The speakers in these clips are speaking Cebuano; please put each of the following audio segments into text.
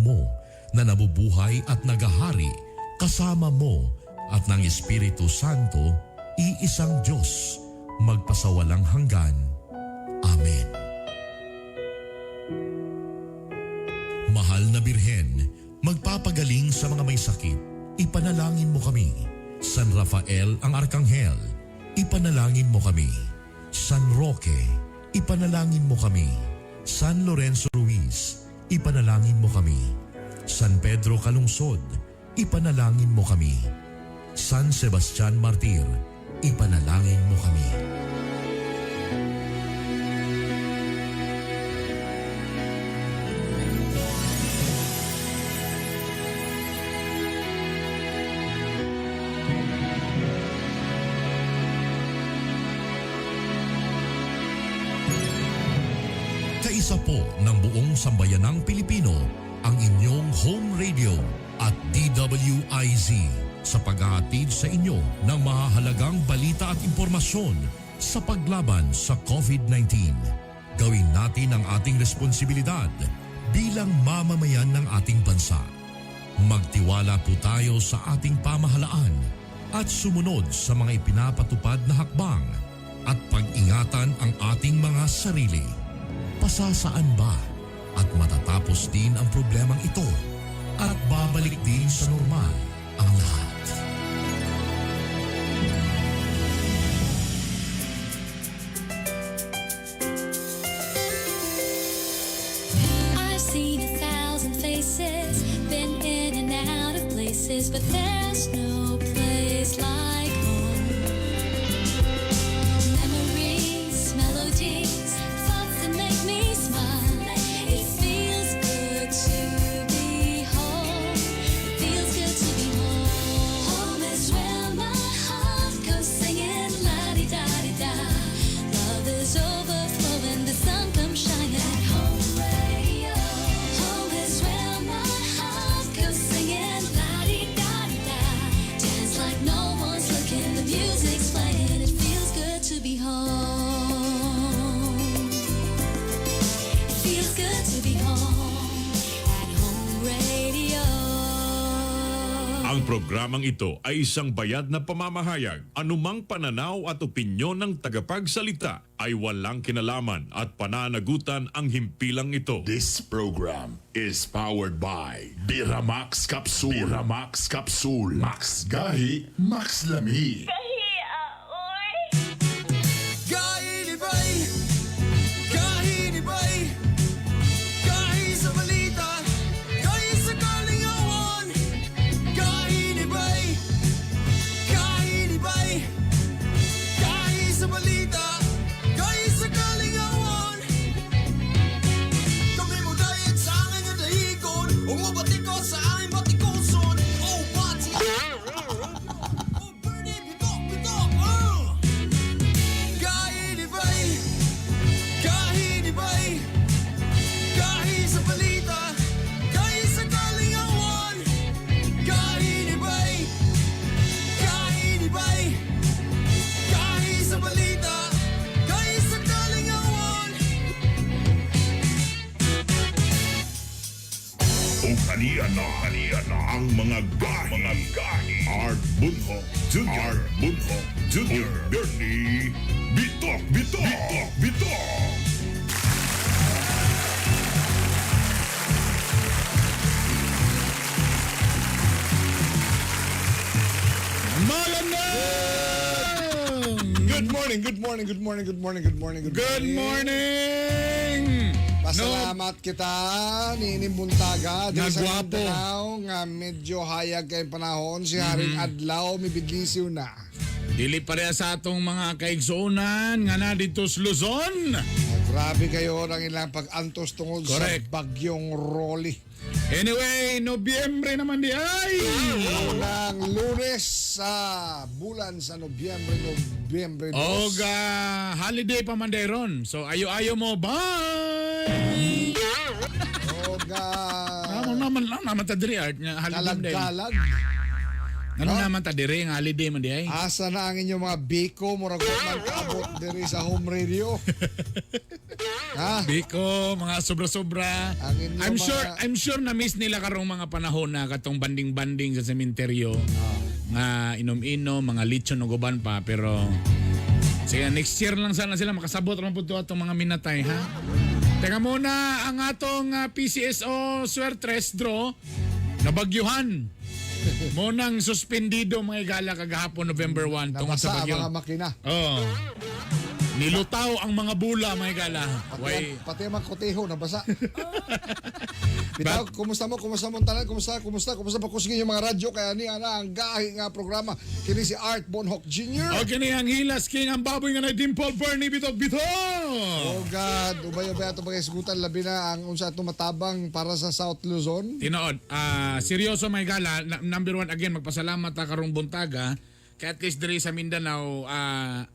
mo na nabubuhay at nagahari kasama mo at ng Espiritu Santo, iisang Diyos, magpasawalang hanggan. Amen. Mahal na Birhen, magpapagaling sa mga may sakit, ipanalangin mo kami. San Rafael ang Arkanghel, ipanalangin mo kami. San Roque, ipanalangin mo kami. San Lorenzo Ruiz, ipanalangin mo kami. San Pedro Calungsod, ipanalangin mo kami. San Sebastian Martir, ipanalangin mo kami. Kaisa po ng buong sambayanang Pilipino ang inyong home radio at DWIZ sa paghahatid sa inyo ng mahahalagang balita at impormasyon sa paglaban sa COVID-19. Gawin natin ang ating responsibilidad bilang mamamayan ng ating bansa. Magtiwala po tayo sa ating pamahalaan at sumunod sa mga ipinapatupad na hakbang at pag-ingatan ang ating mga sarili. Pasasaan ba at matatapos din ang problemang ito at babalik din sa normal ang lahat. I've seen 1,000 faces, been in and out of places, but there's no place like home. Memories, melodies, thoughts that make me smile. It feels good to be home. It feels good to be home. Home is where my heart goes singing la-di-da-di-da. Love is overflowing, the sun comes shining. At Home Radio. Home is where my heart goes singing la-di-da-di-da. Dance like no one's looking, the music's playing. It feels good to be home. It feels good to be home at Home Radio. Ang programang ito ay isang bayad na pamamahayag. Anumang pananaw at opinyon ng tagapagsalita ay walang kinalaman at pananagutan ang himpilang ito. This program is powered by Biramax Capsule. Biramax Capsule. Max Gahi, Max Lami. Gahi ni Bay, gahi ni Bay, gahi sa balita, gahi sa kalingawan. Gahi ni Bay, gahi ni Bay, gahi sa balita, gahi sa kalingawan. Kami mo dayag sa aming nga dahikon, ug mobatiko sa aming batikuson. Oh, bati! Oh, Bernie, bitok, bitok! Gahi ni Bay, gahi ni Bay, gahi sa balita, gahi sa kalingawan. Gahi ni Bay, gahi ni Bay, gahi sa balita, gahi sa kalingawan. Ug aniya na, aniya na ang mga gahi, mga gahi. Art Bunho Jr. Art Bunho Jr. Ug Bernie Bitok, Bitok, Bitok, Bitok. Magandang! Good morning, good morning, good morning, good morning, good morning, good Good morning! Pasalamat kita niining buntaga diri sa Nga gwapo. Mindanao nga medyo hayag kay panahon si Haring Adlaw mibidlisiw na. Dili pareha sa atong mga kaigsuonan nga na dito sa Luzon. Grabe kayo ang ilang pag-antos tungod Correct. sa bagyong Rolly. Anyway, Nobyembre naman di ay! Unang Lunes sa bulan sa Nobyembre, Nobyembre Og holiday pa man ron. So ayo-ayo mo, bye! Og Naman naman lang naman ta diri art nga holiday day. kalag-kalag. Ano No? naman ta dire nga holiday man di ay. Asa na ang inyong mga biko murag wa man kaabot diri sa home radio. Ha? Biko, mga sobra-sobra. Ang inyong I'm sure I'm sure na miss nila karong mga panahon na katong banding-banding sa sementeryo. Nga inom-inom, mga lechon ug uban pa pero sige, next year lang sana sila makasabot lang po to atong mga minatay ha. Teka muna, ang atong PCSO Suertres draw nabagyuhan. Munang suspendido mga igala kagahapon November 1 tungod Nabasa sa ang bagyo. mga makina. Oh. Nilutaw ang mga bula mga igala. Pati, Way. pati ang mga koteho nabasa. Bitaw, kumusta mo? Kumusta mo ang tanan? Kumusta? Kumusta? Kumusta pa kusgin yung mga radyo? Kaya ni ana ang gahi nga programa. Kini si Art Bonhoc Jr. Okay ni ang Hilas King ang baboy nga na Dimple Bernie Bitok Bitok. Oh God, ubay-ubay ato paghisgutan labi na ang unsa ato matabang para sa South Luzon. Tinood, seryoso may gala. Number one again, magpasalamat ta karong buntaga. Kaya at least diri sa Mindanao,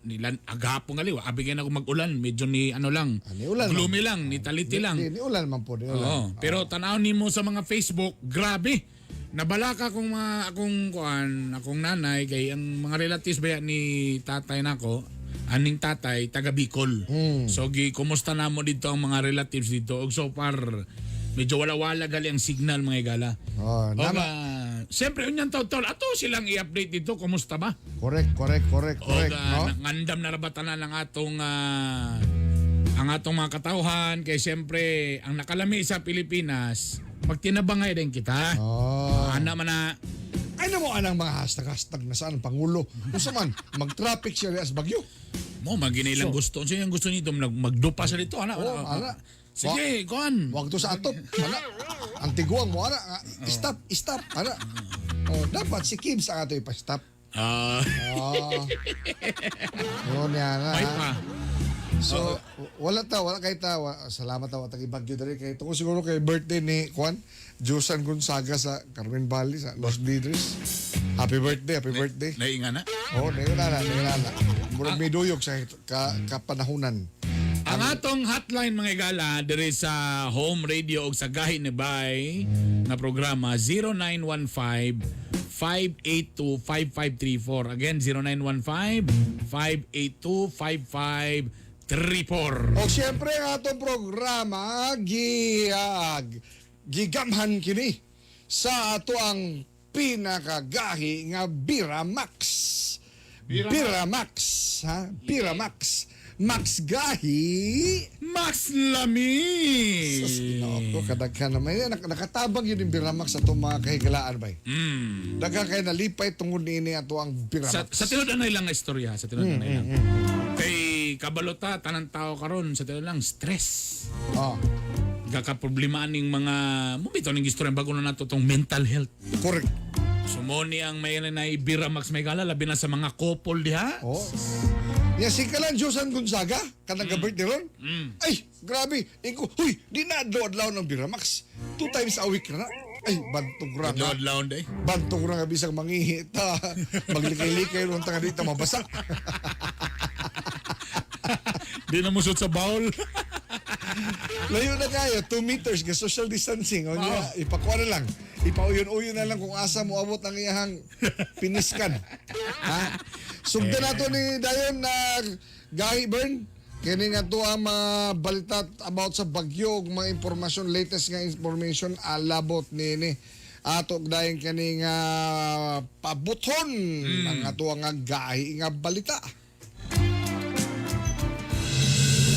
nilan agapong aliw. Abi kay na ako mag-ulan, medyo ni ano lang. Ah, ni ulan gloomy lang, ni taliti lang. Di, ni ulan man po, ni ulan. Oo. Pero tanaw nimo sa mga Facebook, grabe. Nabalaka kong mga akong kuan, akong nanay kay ang mga relatives baya ni tatay nako, aning tatay taga Bicol. So gi kumusta namo dito ang mga relatives dito og so far medyo wala-wala gali ang signal mga igala. Oh, O nama. ba, siyempre unyang taw-taw ato silang i-update dito kumusta ba? Correct, correct, correct, O correct, no? ngandam na rabatanan ang atong ang atong mga katawhan kay siyempre ang nakalami sa Pilipinas magtinabangay din kita. Oh. Ana man na Ay na mo anang mga hashtag-hashtag na saan ang Pangulo. Unsa man, mag-traffic siya as bagyo. mo maginay lang gusto. Unsa yung gusto nito magdupa sa dito ana. Oh, ana. ana. Sige, kuan. Wag to sa atop. Ana. Ang tiguang mo ana. Ah, Stop, stop. Ana. Oh, dapat si Kims ang ato ipa-stop. Ah, Oh. Yun yan. may Ha? pa. So, wala ta, wala kay ta. Salamat ta, watag ibagyo diri kay tungkol siguro kay birthday ni Juan Josan Gonzaga sa Carmen Valley sa Los Vidres. Happy birthday, happy birthday. Nainga na. Oh, nainga na, nainga na. Murag may duyog sa kapanahunan. Ang atong hotline mga igala diri sa Home Radio og sa Gahi ni Bay nga programa 0915 582 5534. Again 0915 582 5534. O siyempre ang atong programa gigamhan kini sa ato ang pinakagahi nga Bira Max. Bira Max, ha? Bira Max. Max Gahi. Max Lami. Sus, Ginoo ko, kadaghan naman. Yan, nakatabang yun yung Bira Max sa itong mga kahigalaan ba? Daghan kayo nalipay tungod niini ato ang Bira Sa, Max. sa tinud anay lang nga istorya, sa tinud anay lang. Kay kabalota tanang tao karon sa tinud lang stress. Oh, Gakaproblema ning mga mubito ning istorya bago na nato tong mental health. correct. So mo ni ang may na Bira Max may gala labi na sa mga couple diha. Oh. Ya si kalan Josan Gonzaga kanang mm. ron. Ay, grabe. Ingo, huy, di na adlaw-adlaw ng Bira Max. 2 times a week na na. Ay, bantog ra nga. Adlaw day. Bantog ra nga bisag mangihi ta. Maglikay-likay ron ta nga di ta mabasa. Di na musod sa bowl. Layo na kayo, 2 meters ka social distancing. O niya, ipakuha na lang. Ipauyon-uyon na lang kung asa mo abot ang iyahang piniskan. Ha? Sugdan nato ni Dayon na Gahi Bern. Kini nga to ang mga balita about sa bagyo ug mga impormasyon, latest nga information alabot nini. Ato dayon kani nga pabuton ang ato nga gahi nga balita.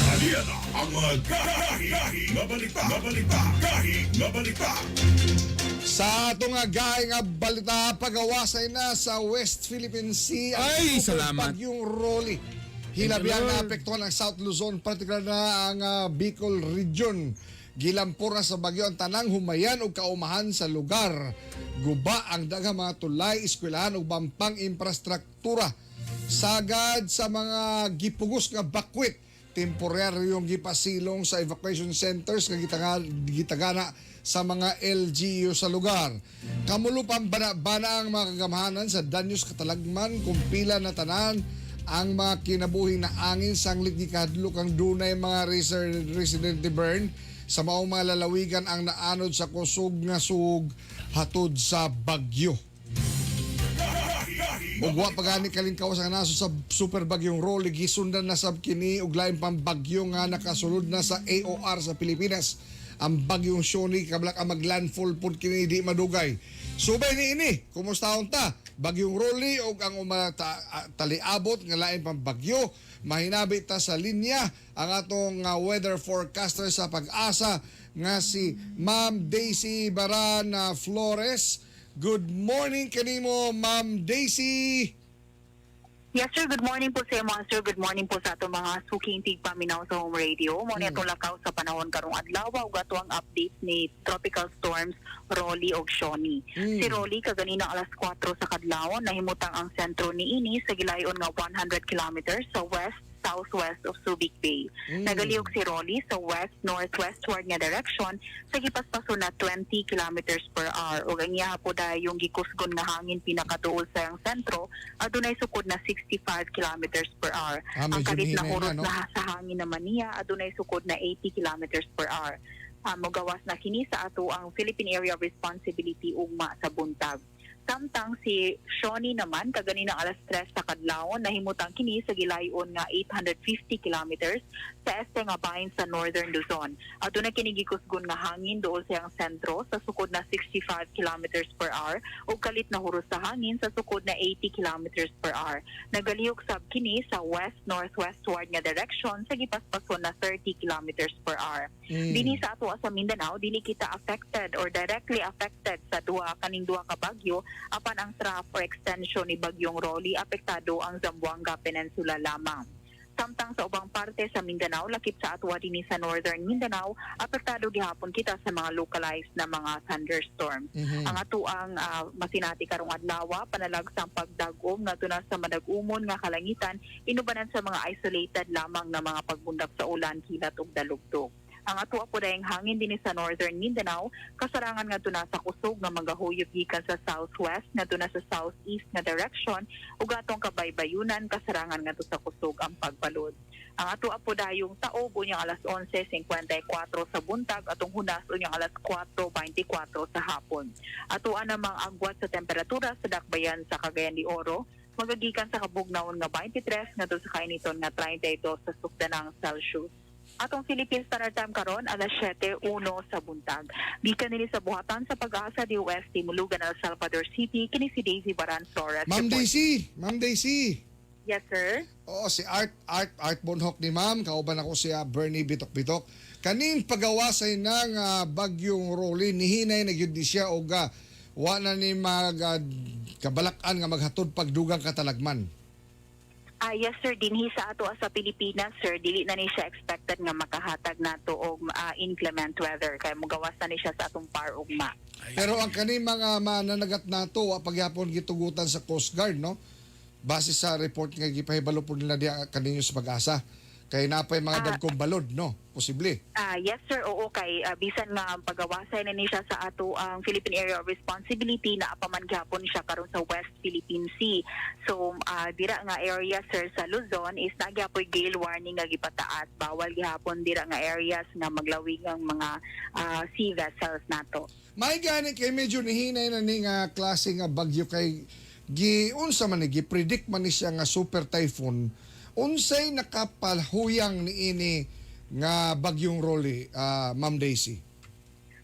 Aliyan na ang mga gahi, gahi, nga balita, nga balita, gahi, nga balita. Sa ato nga gahi nga balita pagawasay na sa West Philippine Sea ang Ay, super salamat. Bagyong Rolly. Hilabihan Thank you, na Lord. apektuhan ang South Luzon, partikular na ang Bicol Region. Gilampura sa bagyo ang tanang humayan ug kaumahan sa lugar. Guba ang daghang mga tulay, eskwelahan ug bampang infrastruktura. Sagad sa mga gipugos nga bakwit, temporaryong gipasilong sa evacuation centers nga gitagana sa mga LGU sa lugar. Kamulupang bana-bana ang mga kagamhanan sa danyos katalagman kung pila na tanan ang mga kinabuhi na angin sanglit gikadlok ang dunay mga resident ni Bern sa maong mga lalawigan ang naanod sa kusog nga sug hatod sa bagyo. Gahi, Ug wa pa gani kalingkawas ang naso sa super bagyong Rolly, gisundan na sab kini og lain pang bagyo nga nakasulod na sa AOR sa Pilipinas. Ang bagyong Siony kabalak ang maglandfall pud kini di madugay. Subay ni ini, kumusta ta? Bagyong Rolly ug ang taliabot nga lain pang bagyo, mahinabi ta sa linya ang atong weather forecaster sa Pag-asa nga si Ma'am Daisy Barana Flores. Good morning kanimo, Ma'am Daisy. Yes, sir. Good morning po sa imo, sir. Good morning po sa atong mga suking tigpaminaw sa home radio. Mo ni atong lakaw sa panahon karong adlaw ug ato ang update ni tropical storms Rolly og Siony. Si Rolly kaganina alas 4 sa kadlawon nahimutang ang sentro niini sa gilayon nga 100 kilometers sa west southwest of Subic Bay. Nagalihok si Rolly sa west northwestward nga direction sa gipaspaso na 20 kilometers per hour ug ang iya po dayong gikusgon nga hangin pinakaduol sa iyang sentro adunay sukod na 65 kilometers per hour. Ah, Ang medyo kalit na mihinay na, hurot no? na sa hangin naman niya adunay sukod na 80 kilometers per hour. Mogawas na kini sa ato ang Philippine Area of Responsibility ugma sa buntag. Samtang si Siony naman kaganina alas 3 sa kadlawon nahimutang kini sa gilayon nga 850 kilometers sa este nga bahin sa Northern Luzon. Aduna kini gikusgon nga hangin duol sa iyang sentro sa sukod na 65 kilometers per hour ug kalit na huros sa hangin sa sukod na 80 kilometers per hour. Nagalihok sab kini sa west northwestward nga direction sa gipaspason na 30 kilometers per hour. Dinhi sa ato sa Mindanao, dili kita affected or directly affected sa duha kaning duha ka bagyo apan ang trough or extension ni bagyong Rolly apektado ang Zamboanga Peninsula lamang. Samtang sa ubang parte sa Mindanao, lakip sa atwa dinhi sa Northern Mindanao, apektado gihapon kita sa mga localized na mga thunderstorms. Ang atuang masinati karong adlaw panalagsang pagdagom nga tuna sa madag-umon nga kalangitan inubanan sa mga isolated lamang na mga pagbundak sa ulan, kilat ug dalugdog. Ang atua po dayang hangin dinhi sa Northern Mindanao kasarangan nga tuna sa kusog nga magahuyop gikan sa southwest ngadto na sa southeast nga direction ug atong kabaybayunan kasarangan ngadto sa kusog ang pagbalod. Ang atua po dayong taob unyang alas 11:54 sa buntag atong hunas unyang alas 4:24 sa hapon. Atua namang agwat sa temperatura sa dakbayan sa Cagayan de Oro magagikan sa kabugnawon nga 23 ngadto sa kainiton nga 32 sa sukdanang Celsius. Atong Philippine Standard Time karon alas 7:01 sa buntag. Gikan nini sa buhatan sa Pag-asa DOST Mulugan, El Salvador City, kini si Daisy Baran Flores. Ma'am Report. Daisy, Ma'am Daisy. Yes, sir. Oo, si Art Bonhoc ni Ma'am, kauban ako si Bernie Bitok Bitok. Kaning pagawasay ng bagyong Rolly, nihinay na gyud ni siya og wa na ni mag kabalakan nga maghatod pagdugang katalagman. Ah, yes sir, dinhi sa ato sa Pilipinas sir, dili na ni siya expected nga makahatag nato og inclement weather kay mogawas na ni siya sa atong par ugma. Pero ang kaning mga mananagat nato wa pagyapon gitugutan sa Coast Guard, no? Base sa report nga gipahibalo po nila diha kaninyo sa Pag-asa. Kay napay mga dagkong balod, no? Posible. Ah, yes sir, oo kay bisan nga ang pagawasay na ni siya sa ato ang Philippine Area of Responsibility na apaman gihapon siya karon sa West Philippine Sea. So dira nga area sir sa Luzon is naa gihapoy gale warning nga gipataas. Bawal gihapon dira nga areas nga maglawig ang mga sea vessels nato. May gani kay medyo nihinay na ni nga klase nga bagyo kay giunsa man ni gi-predict man ni siya nga super typhoon. Unsay nakapalhuyang niini nga bagyong Rolly, Ma'am Daisy?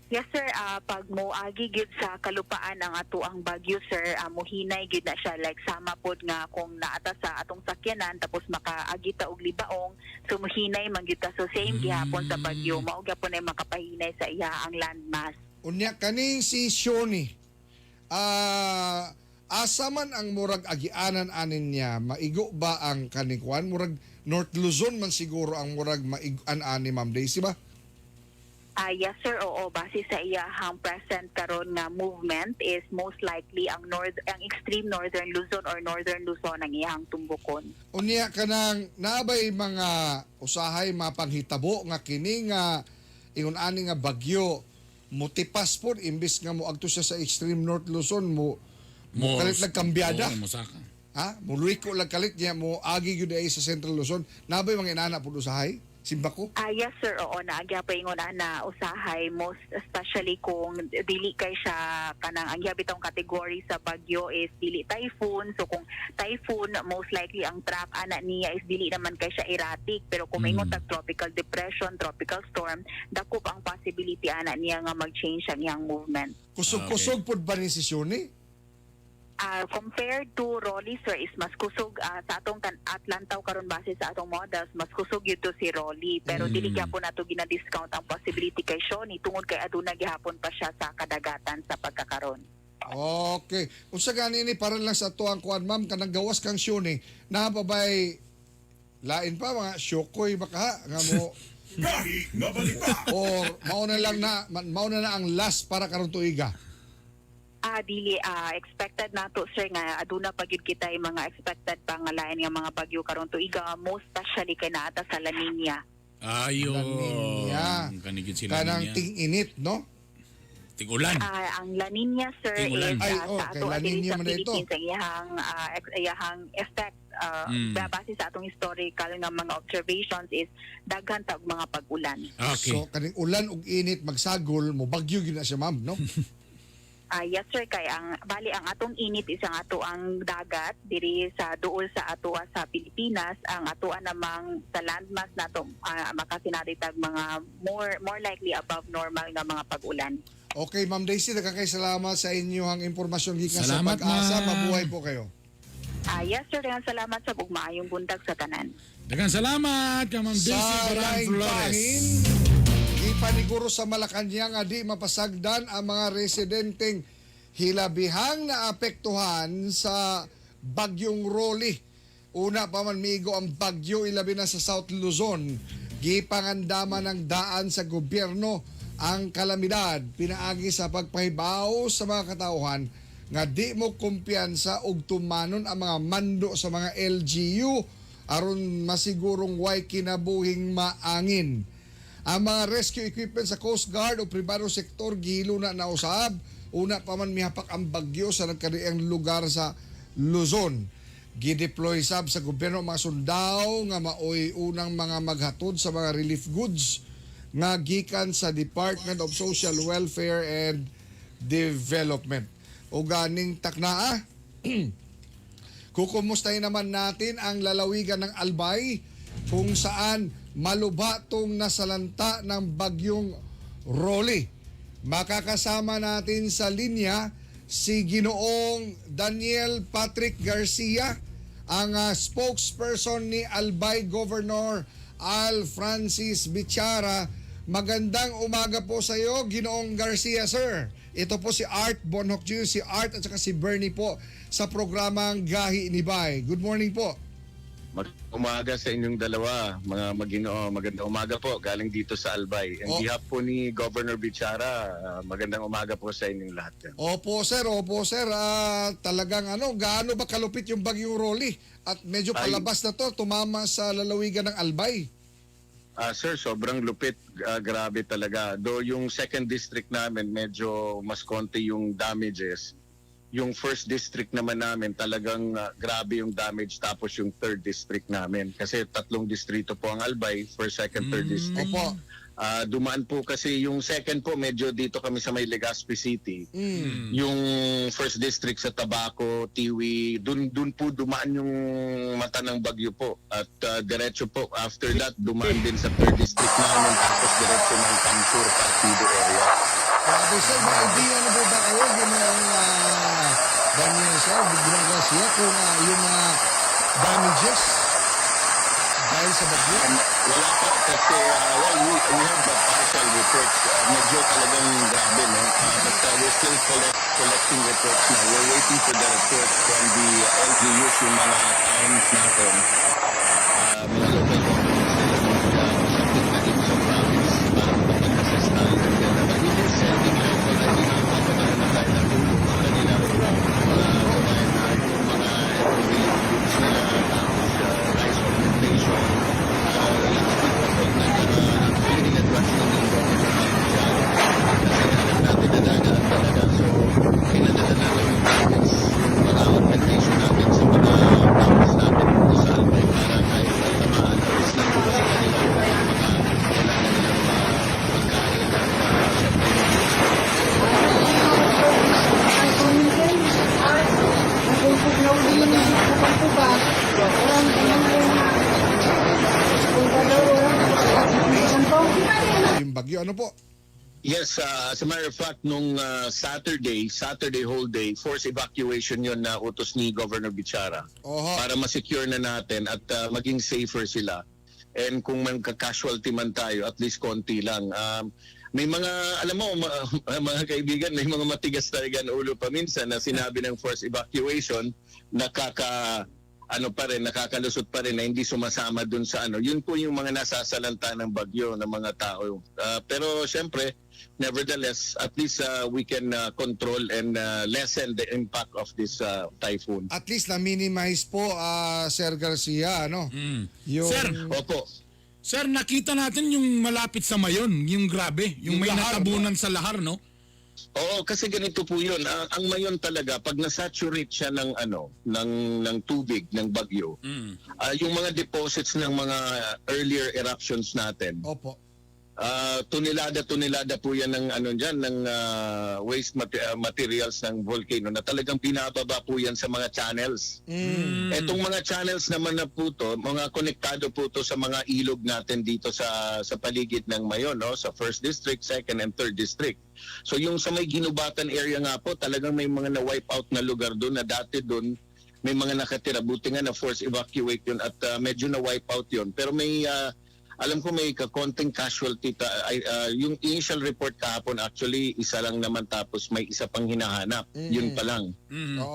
Yes sir, pag moagi gyud sa kalupaan ang ato ang bagyo sir, mohinay gyud na siya like sama pod nga kung naata sa atong sakyanan tapos makaagi ta og libaong, so mohinay man gyud ta, so same gihapon sa bagyo, mao gyapon ay makapahinay sa iya ang landmass. Unya kaning si Shoni. Asa man ang murag agianan anin niya, maigo ba ang kaning kuan? Murag North Luzon man siguro ang murag maiguan ani, Ma'am Daisy ba? Ah, yes sir, oo, base sa iyahang present karon nga movement is most likely ang extreme northern Luzon or northern Luzon ang iyahang tumbokon. Unya kanang naabay mga usahay mapanghitabo nga kini nga ingon ani nga bagyo mutipas pod imbis nga moadto siya sa extreme North Luzon mo kalit lang kambyada. Oo, mosaka. Ha, mo luiko lang kalit niya mo agi gyud ay sa Central Luzon, naabay mga inana pod usahay. Simbako? Ah, yes sir, oo, naa gyapon ingon na usahay, most especially kung dili kay siya kanang ang iya bitong category sa bagyo is dili typhoon. So kung typhoon, most likely ang track ana niya is dili naman kay siya erratic, pero kung maingon tag tropical depression, tropical storm, dako pa ang possibility ana niya nga mag-change ang iyang movement. Kusog-kusog pud ba ni si Siony? Ah, compared to Rolly, sir, is mas kusog sa atong kan Atlantaw karon base sa atong models, mas kusog gyud to si Rolly, pero dili gyapon nato gina-discount ang possibility kay Shoni tungod kay aduna gihapon pa siya sa kadagatan sa pagkakaron. Okay. Unsa gani ni para lang sa ato ang kuan, ma'am, kanang gawas kang Siony, naa pa bay lain pa mga syokoy baka nga mo Gahi nga balita. or mauna lang na mauna na ang last para karon tuiga? Ah, dili expected nato, sir, nga aduna pa gyud kita yung mga expected pa nga lain nga mga bagyo karon tuiga, most especially kay naata sa La Nina. Ayun. La Nina. Kanigid sila Kanang Nina. ting-init, no? Tigulan. Ah, ang La Nina, sir, Tingulan. is Ay, oh, sa kay ato La diri Nina sa man na ito. Philippines ang iyahang effect base sa atong historical nga mga observations is daghan ta og mga pag-ulan. Okay. So kaning ulan ug init magsagol mo bagyo gyud na siya, ma'am, no? Ah, yes sir, kay ang bali ang atong init is ang ato ang dagat diri sa duol sa atoa sa Pilipinas, ang atoa namang sa landmass nato makasinati tag mga more more likely above normal nga mga pag-ulan. Okay, Ma'am Daisy, nagkakay salamat sa inyong impormasyon gikan sa Salamat, Pag-asa. ma'am. Mabuhay po kayo. Ah, yes sir, daghang salamat sa ug maayong buntag sa tanan. Daghang salamat ka, Ma'am Daisy Sa Baran laing Flores. bahin, gipaniguro sa Malacanang nga di mapasagdan ang mga residenteng hilabihang naapektuhan sa bagyong Rolly. Una pa man migo ang bagyo ilabi na sa South Luzon. Gipangandaman ng daan sa gobyerno ang kalamidad pinaagi sa pagpahibaw sa mga katauhan nga di mo kumpiyansa og tumanon ang mga mando sa mga LGU aron masigurong way kinabuhing maangin. Ang mga rescue equipment sa Coast Guard o pribado sektor gihilo na nausab. Una pa man mihapak ang bagyo sa nagkariang lugar sa Luzon. Gideploy sab sa gobyerno ang mga sundao nga maoy unang mga maghatod sa mga relief goods nga gikan sa Department of Social Welfare and Development. O ganing taknaa, kukumustahin naman natin ang lalawigan ng Albay kung saan malubha tong nasalanta ng bagyong Rolly. Makakasama natin sa linya si Ginoong Daniel Patrick Garcia, ang spokesperson ni Albay Governor Al Francis Bichara. Magandang umaga po sa iyo, Ginoong Garcia, sir. Ito po si Art Bonhoc Jr., si Art at saka si Bernie po sa programang Gahi ni Bay. Good morning po. Magandang umaga sa inyong dalawa, mga maginoo. Magandang umaga po, galing dito sa Albay. And Oh. behalf po ni Governor Bichara, magandang umaga po sa inyong lahat. Opo sir, opo sir. Ah, talagang ano, gaano ba kalupit yung bagyong Rolly? At medyo Ay. palabas na to, tumama sa lalawigan ng Albay. Ah, sir, sobrang lupit, grabe talaga. Though yung second district namin, medyo mas konti yung damages. Yung first district naman namin, talagang grabe yung damage. Tapos yung third district namin. Kasi tatlong distrito po ang Albay, first, second, third district. Opo. Ah, dumaan po kasi yung second po, medyo dito kami sa may Legazpi City. Yung first district sa Tabaco, Tiwi, dun dun po dumaan yung mata ng bagyo po at diretso po after that dumaan din sa third district namin, tapos diretso ng Camsur Partido area. Grabe sir, may idea na po ba kayo, Ginoong Daniel sir, Ginoong Garcia, kung yung mga damages dahil sa bagyo? Wala pa kasi well, we have the partial reports. Medyo talagang grabe, no? But we're still collecting reports now. We're waiting for the reports from the LGUs, yung mga towns natin. Mga local governments nila mag-submit na dito sa province para makapag-assess tayo. And then, but we've been sending out already, nagpapadala na tayo ng tulong sa kanila. Mga kagaya na yung mga relief goods nila, tapos rice augmentation. Last week pa po, actually, in-advance na ng Governor Bichara. Kasi alam natin na dadaan talaga. So, pinadala na lang yung province, yung mga augmentation natin sa mga towns natin dito sa Albay. bagyo. Ano po? Yes, as a matter of fact, nung Saturday, Saturday whole day, force evacuation yon na utos ni Governor Bichara para ma-secure na natin at maging safer sila. And kung man casualty man tayo, at least konti lang. May mga, alam mo, mga kaibigan, may mga matigas talaga ang ulo pa minsan na sinabi ng force evacuation, ano pa rin, nakakalusot pa rin na hindi sumasama dun sa ano. Yun po yung mga nasasalanta ng bagyo ng mga tao. Pero siyempre, nevertheless, at least we can control and lessen the impact of this typhoon. At least na-minimize po, Sir Garcia, ano? Yung, Sir, Opo. Sir, nakita natin yung malapit sa Mayon, yung grabe, yung Yung may lahar, natabunan sa lahar, no? Oo, kasi ganito po 'yun. Ang Mayon talaga, pag nasaturate siya ng ano, ng tubig ng bagyo, yung mga deposits ng mga earlier eruptions natin, tonelada tonelada po 'yan ng ano diyan, ng waste materials ng volcano na talagang binababa po 'yan sa mga channels. Etong mga channels naman na po to, mga konektado po to sa mga ilog natin dito sa paligid ng Mayon, no? Sa first district, second and third district. So yung sa may Guinobatan area nga po, talagang may mga na-wipe out na lugar doon na dati doon may mga nakatira. Buti nga na force evacuate yun at medyo na-wipe out yun. Pero may alam ko may kakonting casualty. Ay, yung initial report kahapon actually, isa lang naman, tapos may isa pang hinahanap. Yun pa lang.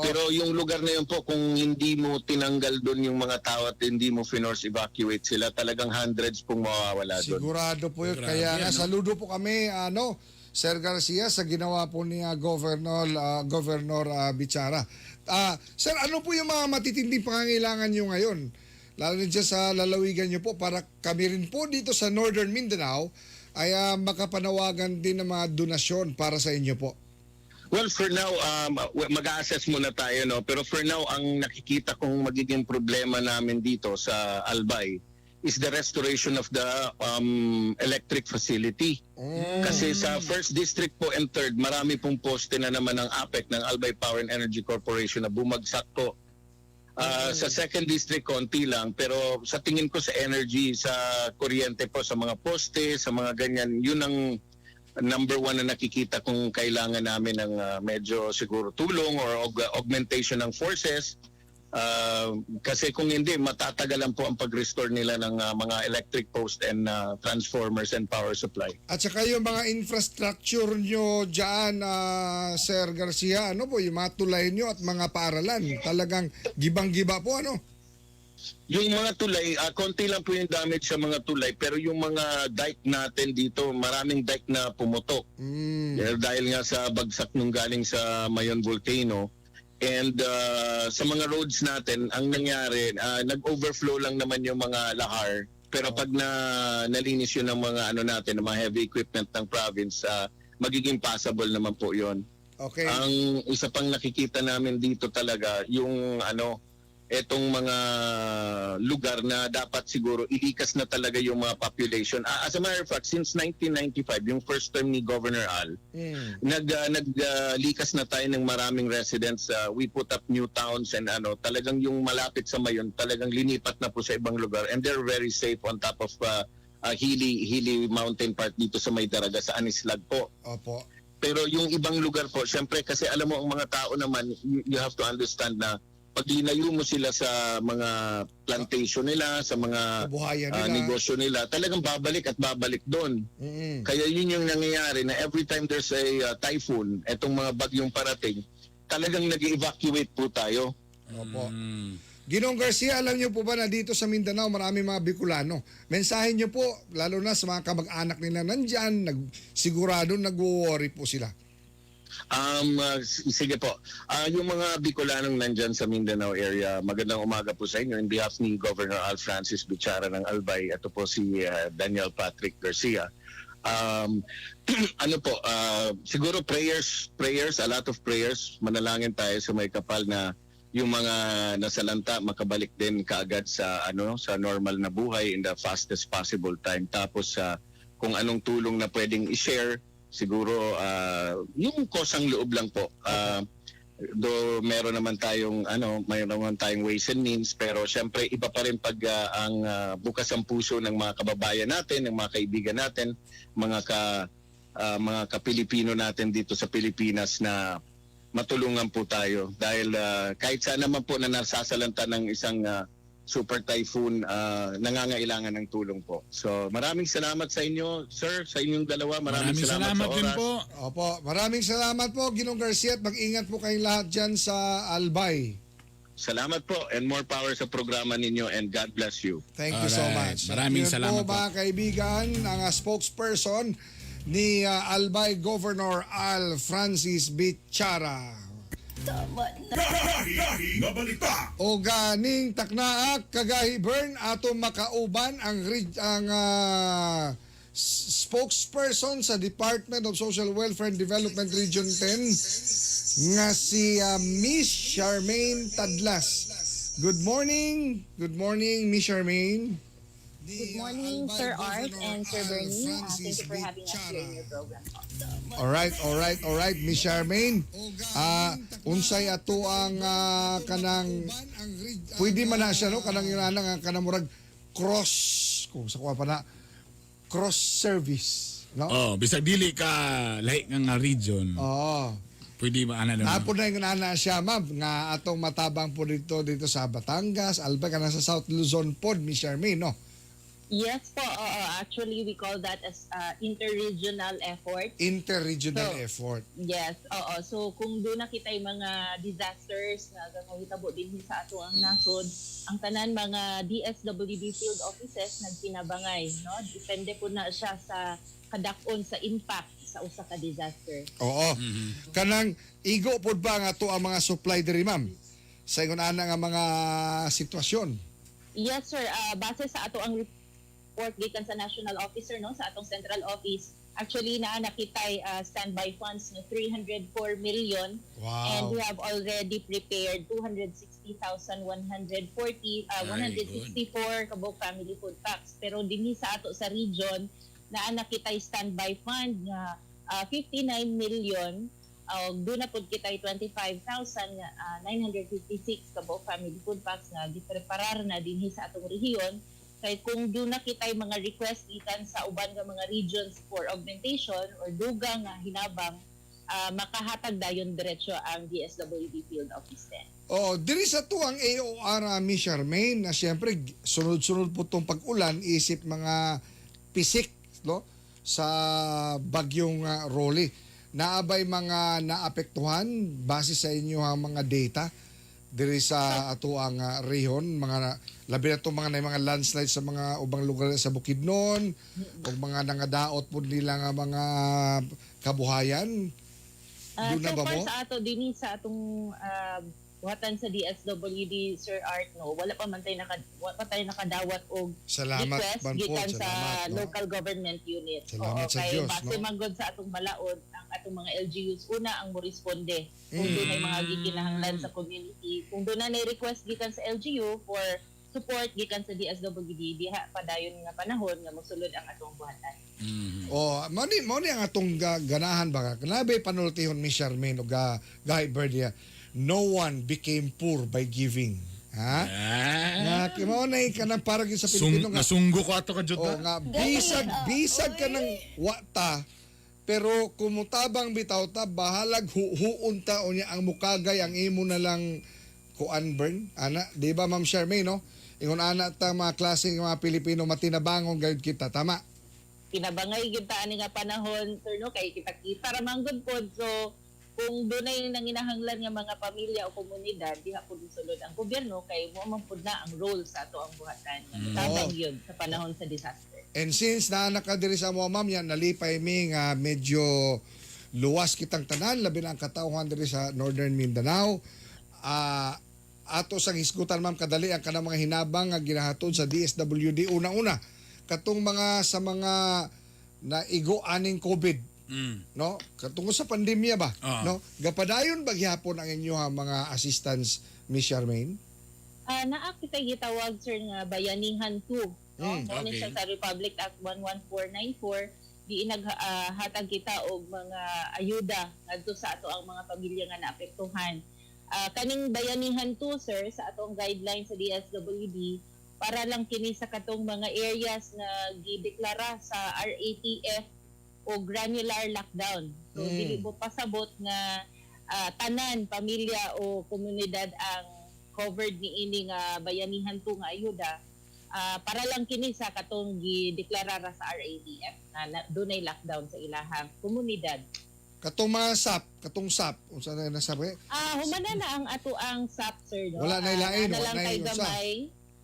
Pero yung lugar na yun po, kung hindi mo tinanggal doon yung mga tao at hindi mo finorce evacuate sila, talagang hundreds pong mawawala doon. Sigurado po yun. Grabe, Kaya nga, ano? saludo po kami, ano, Sir Garcia, sa ginawa po ni Governor Bichara. Sir, ano po yung mga matitinding pangangailangan nyo ngayon? Lalo na dyan sa lalawigan nyo po, para kami rin po dito sa Northern Mindanao ay makapanawagan din ng mga donasyon para sa inyo po. Well, for now, mag-assess muna tayo, no? Pero for now, ang nakikita kong magiging problema namin dito sa Albay is the restoration of the electric facility. Kasi sa first district po and third, marami pong poste na naman ng APEC, ng Albay Power and Energy Corporation, na bumagsak po. Sa second district, konti lang. Pero sa tingin ko sa energy, sa kuryente po, sa mga poste, sa mga ganyan, yun ang number one na nakikita kung kailangan namin ng medyo siguro tulong or augmentation ng forces. Kasi kung hindi, matatagalan po ang pag-restore nila ng mga electric post and transformers and power supply. At saka yung mga infrastructure nyo dyan, Sir Garcia, ano po, yung mga tulay nyo at mga paaralan, talagang gibang-giba po, ano? Yung mga tulay, konti lang po yung damage sa mga tulay, pero yung mga dike natin dito, maraming dike na pumutok. Eh, dahil nga sa bagsak nung galing sa Mayon Volcano. And sa mga roads natin, ang nangyari, nag-overflow lang naman yung mga lahar. Pero pag na nalinis yun ng mga ano natin, ng mga heavy equipment ng province, magiging passable naman po yun. Ang isa pang nakikita namin dito talaga, yung ano, etong mga lugar na dapat siguro ilikas na talaga yung mga population. As a matter of fact, since 1995, yung first term ni Governor Al, naglikas na tayo ng maraming residents. We put up new towns and ano, talagang yung malapit sa Mayon, talagang linipat na po sa ibang lugar and they're very safe on top of hilly mountain part dito sa may Daraga, sa Anislag po. Pero yung ibang lugar po, syempre kasi alam mo ang mga tao naman, you have to understand na pag linayo mo sila sa mga plantation nila, sa mga Kabuhayan nila. Negosyo nila, talagang babalik at babalik doon. Kaya yun yung nangyayari na every time there's a typhoon, etong mga bagyong parating, talagang nag-evacuate po tayo. Opo. Ginong Garcia, alam niyo po ba na dito sa Mindanao marami mga Bicolano? Mensahe niyo po, lalo na sa mga kamag-anak nila nandyan, sigurado nagwo-worry po sila. Sige po. Yung mga Bicolanong nandyan sa Mindanao area, magandang umaga po sa inyo. In behalf ni Governor Al Francis Bichara ng Albay, ito po si Daniel Patrick Garcia. Ano po, siguro prayers, prayers, a lot of prayers. Manalangin tayo sa Maykapal na yung mga nasalanta makabalik din kaagad sa ano, sa normal na buhay in the fastest possible time. Tapos sa kung anong tulong na pwedeng i-share, siguro yung kusang loob lang po. Though meron naman tayong ways and means, pero syempre iba pa rin pag ang bukas ang puso ng mga kababayan natin, ng mga kaibigan natin, mga kapilipino natin dito sa Pilipinas na matulungan po tayo dahil kahit saan naman po na nasasalanta ng isang super typhoon, nangangailangan ng tulong po. So maraming salamat sa inyo, sir, sa inyong dalawa. Maraming Maraming salamat, salamat sa din oras. po. Opo, maraming salamat po, Ginong Garcia, at mag-ingat po kayong lahat dyan sa Albay. Salamat po and more power sa programa ninyo and God bless you. Thank you so Alright. much. Maraming Yun salamat po, po. mga kaibigan, ang spokesperson ni Albay Governor Al Francis Bichara. Gahi nga balita. O ganing taknaak kagahi Bern ato makauban ang spokesperson sa Department of Social Welfare and Development Region 10 nga si Miss Charmaine Tadlas. Good morning. Good morning, Miss Charmaine. Good morning, Sir Art and Sir Bernie. Thank you for having us here in your program. All right, Miss Charmaine. Unsay ato ang kanang pwede man na siya, no, kanang yun nga kanang murag cross kung sa kuha pa na cross service, no? Oh, bisag dili ka lahi nga nga region. Oo. Pwede ba ana na? Napo na yung nana siya, ma'am, nga atong matabang po dito dito sa Batangas, Albay, kana sa South Luzon pod, Miss Charmaine, no? Yes po, oo. Actually, we call that as interregional effort. Interregional So, effort. Yes, oo. So kung doon nakita yung mga disasters na gangahitabo din sa ato ang nasod, ang tanan mga DSWD field offices nagtinabangay, no? Depende po na siya sa kadak-on sa impact sa usa ka disaster. Oo. Kanang igo pod ba nga ato ang mga supply diri, ma'am? Sa ingon ana nga mga sitwasyon. Yes, sir. Base sa ato ang report gikan sa national officer, no, sa atong central office, actually naa nakitay standby funds na 304 million and we have already prepared 260,140 Very 164 kabuok family food packs. Pero dinhi sa ato sa region, naa nakitay standby fund nga 59 million, doon na pud kitay 25,956 kabuok family food packs nga gipreparar na dinhi sa atong rehiyon kay kung doon na kitay mga request gikan sa uban nga mga regions for augmentation or dugang nga hinabang, makahatag dayon diretso ang DSWD field office din. Oh, diri sa tuang AOR, Miss Charmaine, na siyempre sunod-sunod po tong pag-ulan isip mga pisik, no, sa bagyong Rolly. Naabay mga naapektuhan base sa inyo ang mga data diri sa atoang rehiyon, mga labi na itong mga na mga landslide sa mga ubang lugar sa Bukidnon o mga nangadaot po nila nga mga kabuhayan. Doon na So ba far mo? sa ato dinhi sa atong buhatan sa DSWD, Sir Art, no, wala pa tayo nakadawat og Salamat request man po, gikan sa salamat, no? local government unit. Salamat Oo, sa kay Diyos, base no? man gud sa atong balaod, ang atong mga LGUs una ang moresponde kung doon ay mga gikinahanglan sa community. Kung doon na request gikan sa LGU for support gikan sa DSWD, diha padayon nga panahon nga mosulod ang atong buhatan. Oh, mao ni ang atong ganahan ba kanabi panultihon ni Charmaine og Guy Birdia. No one became poor by giving. Ha? Ah. Nga mao na kanang para gyud sa Sung, Pilipino nga nasunggo ko ato ka jud. oh, nga bisag bisag ka ng wata pero kumutabang bitaw ta bahalag huhuon ta unya ang mukagay ang imo na lang kuan burn ana, di ba, Ma'am Charmaine, no? Ingon ana ta mga klase ng mga Pilipino, matinabangon gayud kita, tama? Kinabangay gyud ta ani nga panahon, sir, no, kay kita-kita ra man gud pod. So kung dunay nanginahanglan nga mga pamilya o komunidad, diha pud sulod ang gobyerno kay mo man pud na ang role sa ato ang buhatan nga tabang gyud sa panahon sa disaster. And since naa ka diri sa mo, ma'am, yan nalipay mi nga medyo luwas kitang tanan, labi na ang katawhan diri sa Northern Mindanao. Ato sang hisgutan, ma'am, kadali ang kanang mga hinabang nga ginahatod sa DSWD, una-una katong mga sa mga naigo aning COVID, no, katungod sa pandemya ba, no, gapadayon ba gihapon ang inyong mga assistance, Miss Charmaine? Naa kita gitawag, sir, nga Bayanihan 2, no? Mao ni siya sa Republic Act 11494. Di naghatag kita og mga ayuda ngadto sa ato ang mga pamilya nga naapektuhan. Kaning Bayanihan 2, sir, sa atong guideline sa DSWD, para lang kini sa katong mga areas na gideklara sa RATF o granular lockdown. So dili po pasabot nga tanan pamilya o komunidad ang covered niini nga Bayanihan 2 nga ayuda. Para lang kini sa katong gideklara ra sa RATF na dunay lockdown sa ilahang komunidad. Katong mga SAP, katong SAP, unsa na nasabi? Humana na ang ato ang SAP, sir, no? Wala na ilain, Na wala lang na kay unsa. gamay.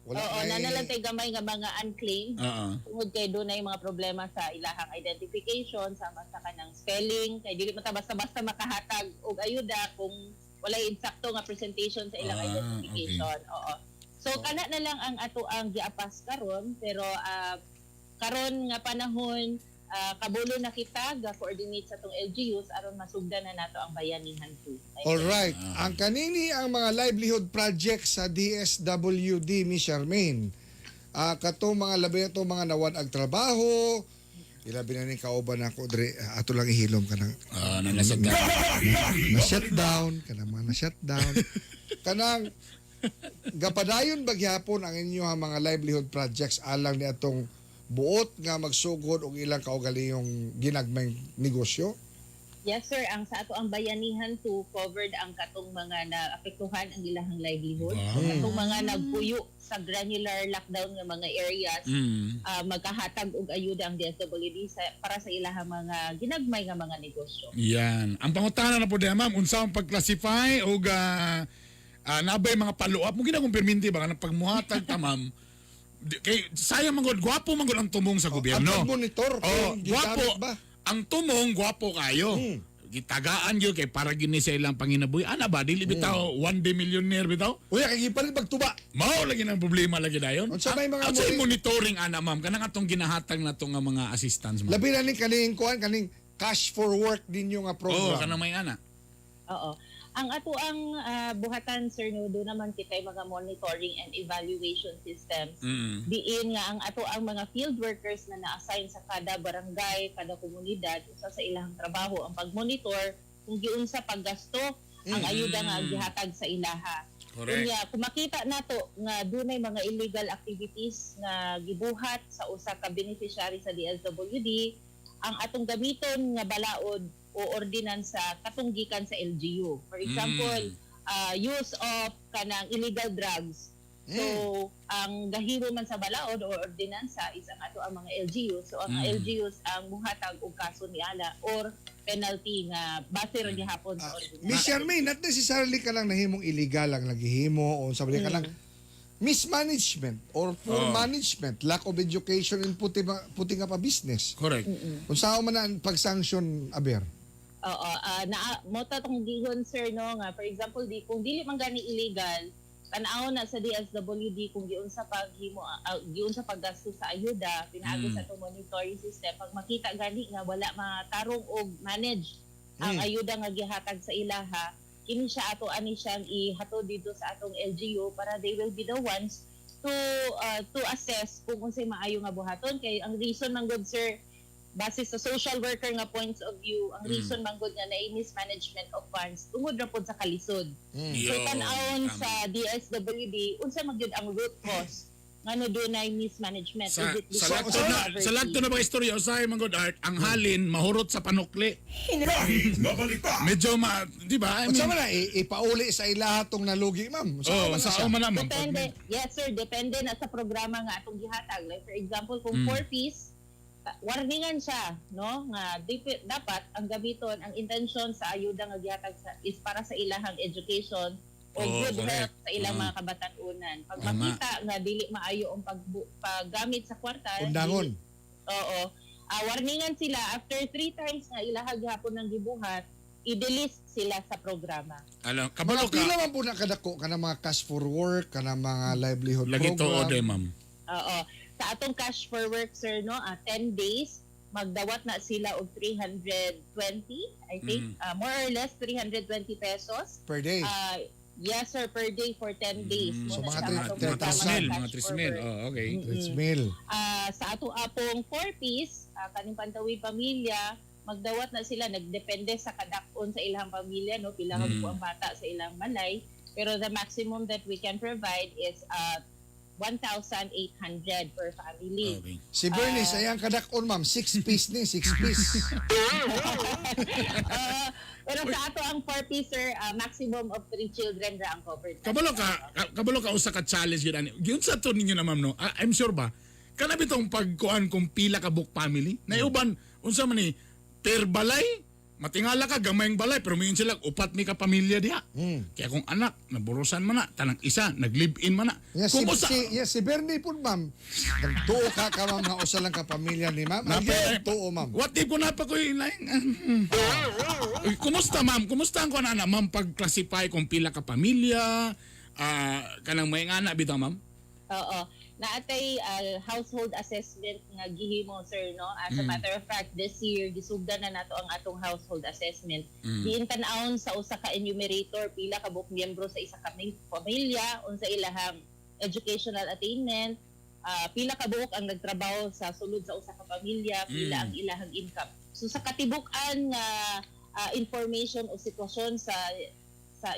Wala Oo, na na lang tay gamay nga mga unclaimed. Tungod kay dunay mga problema sa ilahang identification, sama sa kanang spelling, kay dili man ta basta-basta makahatag og ayuda kung walay insakto nga presentation sa ilang identification. Oo. So kana na lang ang ato ang giapas karon, pero karon nga panahon, kabulo na kita ga coordinate sa atong LGUs aron masugdan na nato ang Bayanihan 2. All right. Ang kanini ang mga livelihood project sa DSWD, Miss Charmaine. Katong mga labi ato mga nawad ag trabaho, ilabi na ni kauban ako dre, ato lang ihilom kanang Na nasa na shutdown, kanang mga na shutdown. Kanang gapadayon ba gihapon ang inyong mga livelihood projects alang ni atong buot nga magsugod og ilang kaugalingong ginagmayng negosyo? Yes, sir, ang sa ato ang Bayanihan 2, covered ang katong mga naapektuhan ang ilahang livelihood. Katong mga nagpuyo sa granular lockdown nga mga areas, magkahatag og ayuda ang DSWD para sa ilahang mga ginagmay nga mga negosyo. Yan. Ang pangutana na po diha, ma'am, unsa ang pag-classify og nabay mga follow-up mo ginagong perminti ba kanang pagmuhatag ta, ma'am? Kay sayang man gud, gwapo man gud ang tumong sa gobyerno. Ang pag-monitor, Oh, kung gwapo. gigamit ba? Ang tumong gwapo kayo. Gitagaan gyud kay para gini sa ilang panginabuhi. Ana ba dili bitaw one day millionaire bitaw? Uya, kay gipalit magtuba. Mao lagi nang problema lagi dayon. Unsa may mga Unsay monitoring ana, ma'am, kanang atong ginahatag na nga mga assistance, ma'am? Labi na ni kaning kuan, kaning cash for work ninyo nga Oh, program. kanang may ana. Oo. Ang ato ang buhatan, sir, no, do naman kita mga monitoring and evaluation systems. Diin nga ang ato ang mga field workers na na-assign sa kada barangay, kada komunidad, usa sa ilahang trabaho ang pag-monitor kung giunsa paggasto ang ayuda nga gihatag sa ilaha. Unya, kung makita nato nga dunay mga illegal activities nga gibuhat sa usa ka beneficiary sa DSWD, ang atong gamiton nga balaod o ordinansa katong gikan sa LGU. For example, use of kanang illegal drugs. So, ang gahimo man sa balaod o ordinansa is ang ato ang mga LGU. So, ang LGUs ang muhatag og kaso niala or penalty nga base ra gihapon sa ordinansa. Miss Charmaine, not necessarily ka lang nahimong illegal ang naghihimo o sabi ka lang mismanagement or poor management, lack of education in putting up a business. Correct. Kung saan man ang pag-sanction, Aber? Oo, na mo ta tong gigon, sir, no, nga for example di kung dili man gani illegal, tan-aw na sa DSWD kung giunsa paghimo, giunsa paggasto sa ayuda pinaagi sa atong monitoring system. Pag makita gani nga wala matarong og manage ang ayuda nga gihatag sa ilaha, kini siya ato ani siyang ihatod dito sa atong LGU para they will be the ones to assess kung unsay maayo nga buhaton, kay ang reason man gud, sir, base sa social worker nga points of view, ang reason man gud nga naay mismanagement of funds tungod ra pod sa kalisod. So Yo, tan-awon tama. sa DSWD unsa man gyud ang root cause ngano dunay mismanagement. Sa Is it sa because lagto of na poverty? sa lagto na ba istorya usahay man gud, Art, ang halin mahurot sa panukli. Gahi nga balita. Medyo ma, di ba? I Unsa mean, man na, ipauli sa ilaha tong nalugi, ma'am. Unsa oh, man na sa siya? man na, ma'am. Depende. Yes, sir. Depende na sa programa nga atong gihatag. Like for example, kung 4 piece, warningan siya, no? Nga dapat ang gamiton, ang intention sa ayuda nga gihatag sa, is para sa ilahang education o good health sa ilang mga kabatan-unan. Pag makita nga dili maayo ang paggamit sa kwarta, Undangon. Oo. Warningan sila after three times nga ilaha gihapon ng gibuhat, i-delist sila sa programa. Alam, kabalo Mga ka. pila man po na kadako kanang mga cash for work, kanang mga livelihood Lagi program. tuod eh, ma'am. Oo. Sa atong cash for work, sir, no, 10 days, magdawat na sila og 320, I think, more or less 320 pesos. Per day. Ah, Yes sir, per day for 10 days. So, Muna mga siya ang atong 3,000. programa 3,000, Cash mga 3,000. for Work. Oh, okay. 3,000. Sa ato apong 4 piece, kaning Pantawid Pamilya, magdawat na sila, nagdepende sa kadak-on sa ilang pamilya, no, pila ka ang bata sa ilang balay, pero the maximum that we can provide is 1,800 per family. Okay. Si Bernice, ay ang kadak-on, ma'am. 6 piece ni, 6 piece. Pero sa ato ang 4 piece, sir, maximum of 3 children ra ang covered. Kabalo ka usa ka challenge gyud ani. Gyud sa to ninyo na, ma'am, no. Ah, I'm sure ba kana bitong pagkuan kung pila ka buok family. Naiuban unsa man ni per balay, matingala ka gamayng balay pero moingon sila upat mi ka pamilya diha. Kaya kung anak naburusan man na tanang isa nag-live-in man na. Yes, si, Kung usa si, yes, si Bernie po, ma'am. Nagtuo ka ka, ma'am, nga usa lang ka pamilya ni ma'am. Napa- Ay, tuo, ma'am. What if ko napa ko yung line? Uy, kumusta, ma'am? Kumusta ang kuan ana, ma'am, pag-classify kung pila ka pamilya? Ah, kanang may anak bitaw, ma'am? Oo. Naatay household assessment nga gihimo, sir, no? As a matter of fact, this year gisugdan na nato ang atong household assessment. Diin tan-awon sa usa ka enumerator pila ka buok miyembro sa isa ka pamilya, unsa ilahang educational attainment, pila ka buok ang nagtrabaho sa sulod sa usa ka pamilya, pila ang ilahang income. So sa katibuk-an nga information o sitwasyon sa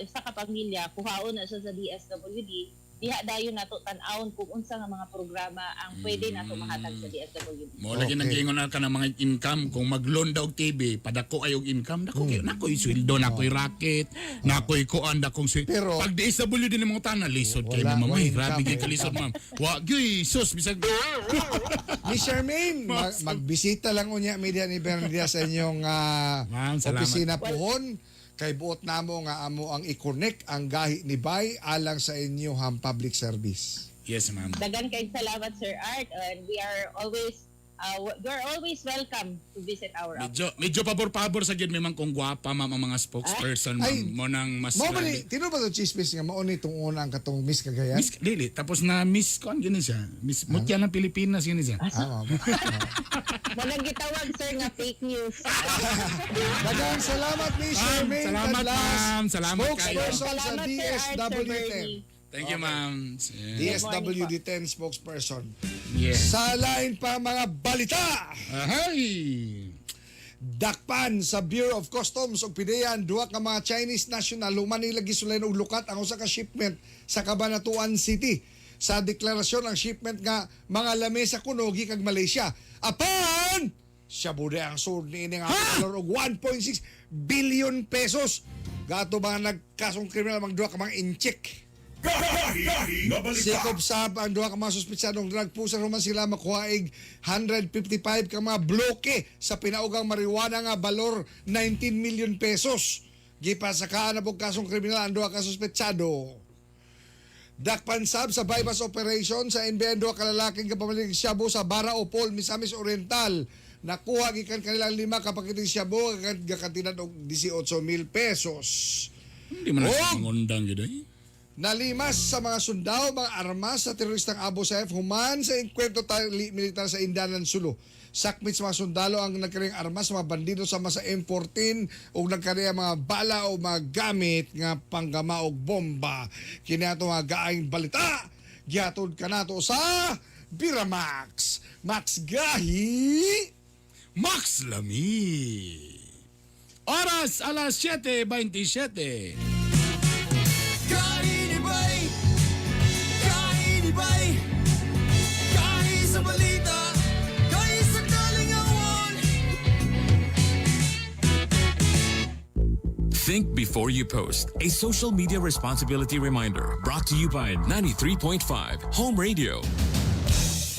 isa ka pamilya, kuhaon na siya sa DSWD, diha dayon nato tan-awon kung unsa nga mga programa ang pwede nato mahatag sa DSWD. Mo lagi nang na ka ng mga income kung mag-loan daw og TV, padako ay og income dako kayo nakoy sweldo, nakoy racket, nakoy kuan dakong sweldo. Pero- Pag DSWD ni mga tanan lisod kay Wala, ma'am. wala Ay, grabe income, kay kalisod, ma'am. Wa gyud sus bisag Miss Charmaine, magbisita lang unya media ni Bernie sa inyong Ma'am, salamat. opisina puhon. Kay buot namo nga amo ang i-connect ang gahi ni Bay alang sa inyong public service. Yes, ma'am. Dagan kay salamat, Sir Art, and we are always welcome to visit our office. Medyo medyo pabor-pabor sa gyud mi, ma'am, kung gwapa, ma'am, ang mga spokesperson, ma'am. Ay, Mo nang mas Mao ba ni tinuod ba to chismis nga mao ni itong una ang katong Miss Cagayan? Miss dili tapos na Miss kuan gyud ni siya. Miss Mutya ng Pilipinas gyud ni siya. Ah, ma'am. Walang gitawag, sir, nga fake news. Daghang salamat, Miss Ma'am, Charmaine salamat, Tadlas, ma'am. Salamat kayo. spokesperson sa Salamat, Sir Art, Sir DSWD Bernie. 10. Thank you, ma'am. Yeah. DSWD 10 spokesperson. Yes. Sa line pa mga balita. Ahay. Dakpan sa Bureau of Customs ug PDEA ang duha ka mga Chinese national human nila gisulayan og lukat ang usa ka shipment sa Cabanatuan City. Sa deklarasyon ang shipment nga mga lamesa kuno gikan Malaysia. Apan shabu diay ang sud niini nga valor og 1.6 billion pesos. Gato ba nagkasong kriminal ang duha ka mga Intsik. Gahi nga balita. Sikop sab ang duha ka mga suspitsadong drug pusher human sila makuhaig 155 ka mga bloke sa pinaugang marijuana nga balor 19 million pesos. Gipasakaan na pong kasong kriminal ang duha ka suspitsado. Dakpan sab sa bypass operation sa NBN duha ka lalaking kapamalig shabu sa Baraopol, Misamis Oriental. Nakuha gikan kanilang lima ka paketing shabu gakantidad og 18 mil pesos. Hindi man na siya Oh! mangundang gyud eh. Nalimas sa mga sundao, mga armas sa teroristang Abu Sayyaf human sa engkwentro militar sa Indanan, Sulu. Sakmit sa mga sundalo ang nagkariyang armas sa mga bandido sama sa M14 ug nagkariya mga bala o mga gamit nga panggama og bomba. Kini ato mga gaayng balita. Gihatod kanato sa Biramax. Max Gahi! Max Lami. Oras alas 7:27. Kainibay! Kainibay! Kahi sa balita! Kahi sa kalingawan! Think before you post. A social media responsibility reminder brought to you by 93.5 Home Radio.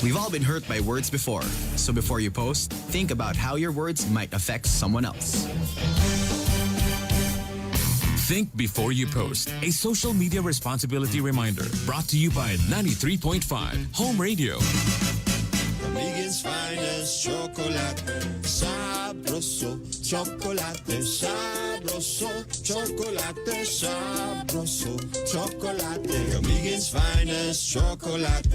We've all been hurt by words before. So before you post, think about how your words might affect someone else. Think before you post. A social media responsibility reminder brought to you by 93.5 Home Radio. Camiguin's finest chocolate. Sabroso, chocolate, sabroso, chocolate, sabroso, chocolate. Camiguin's finest chocolate.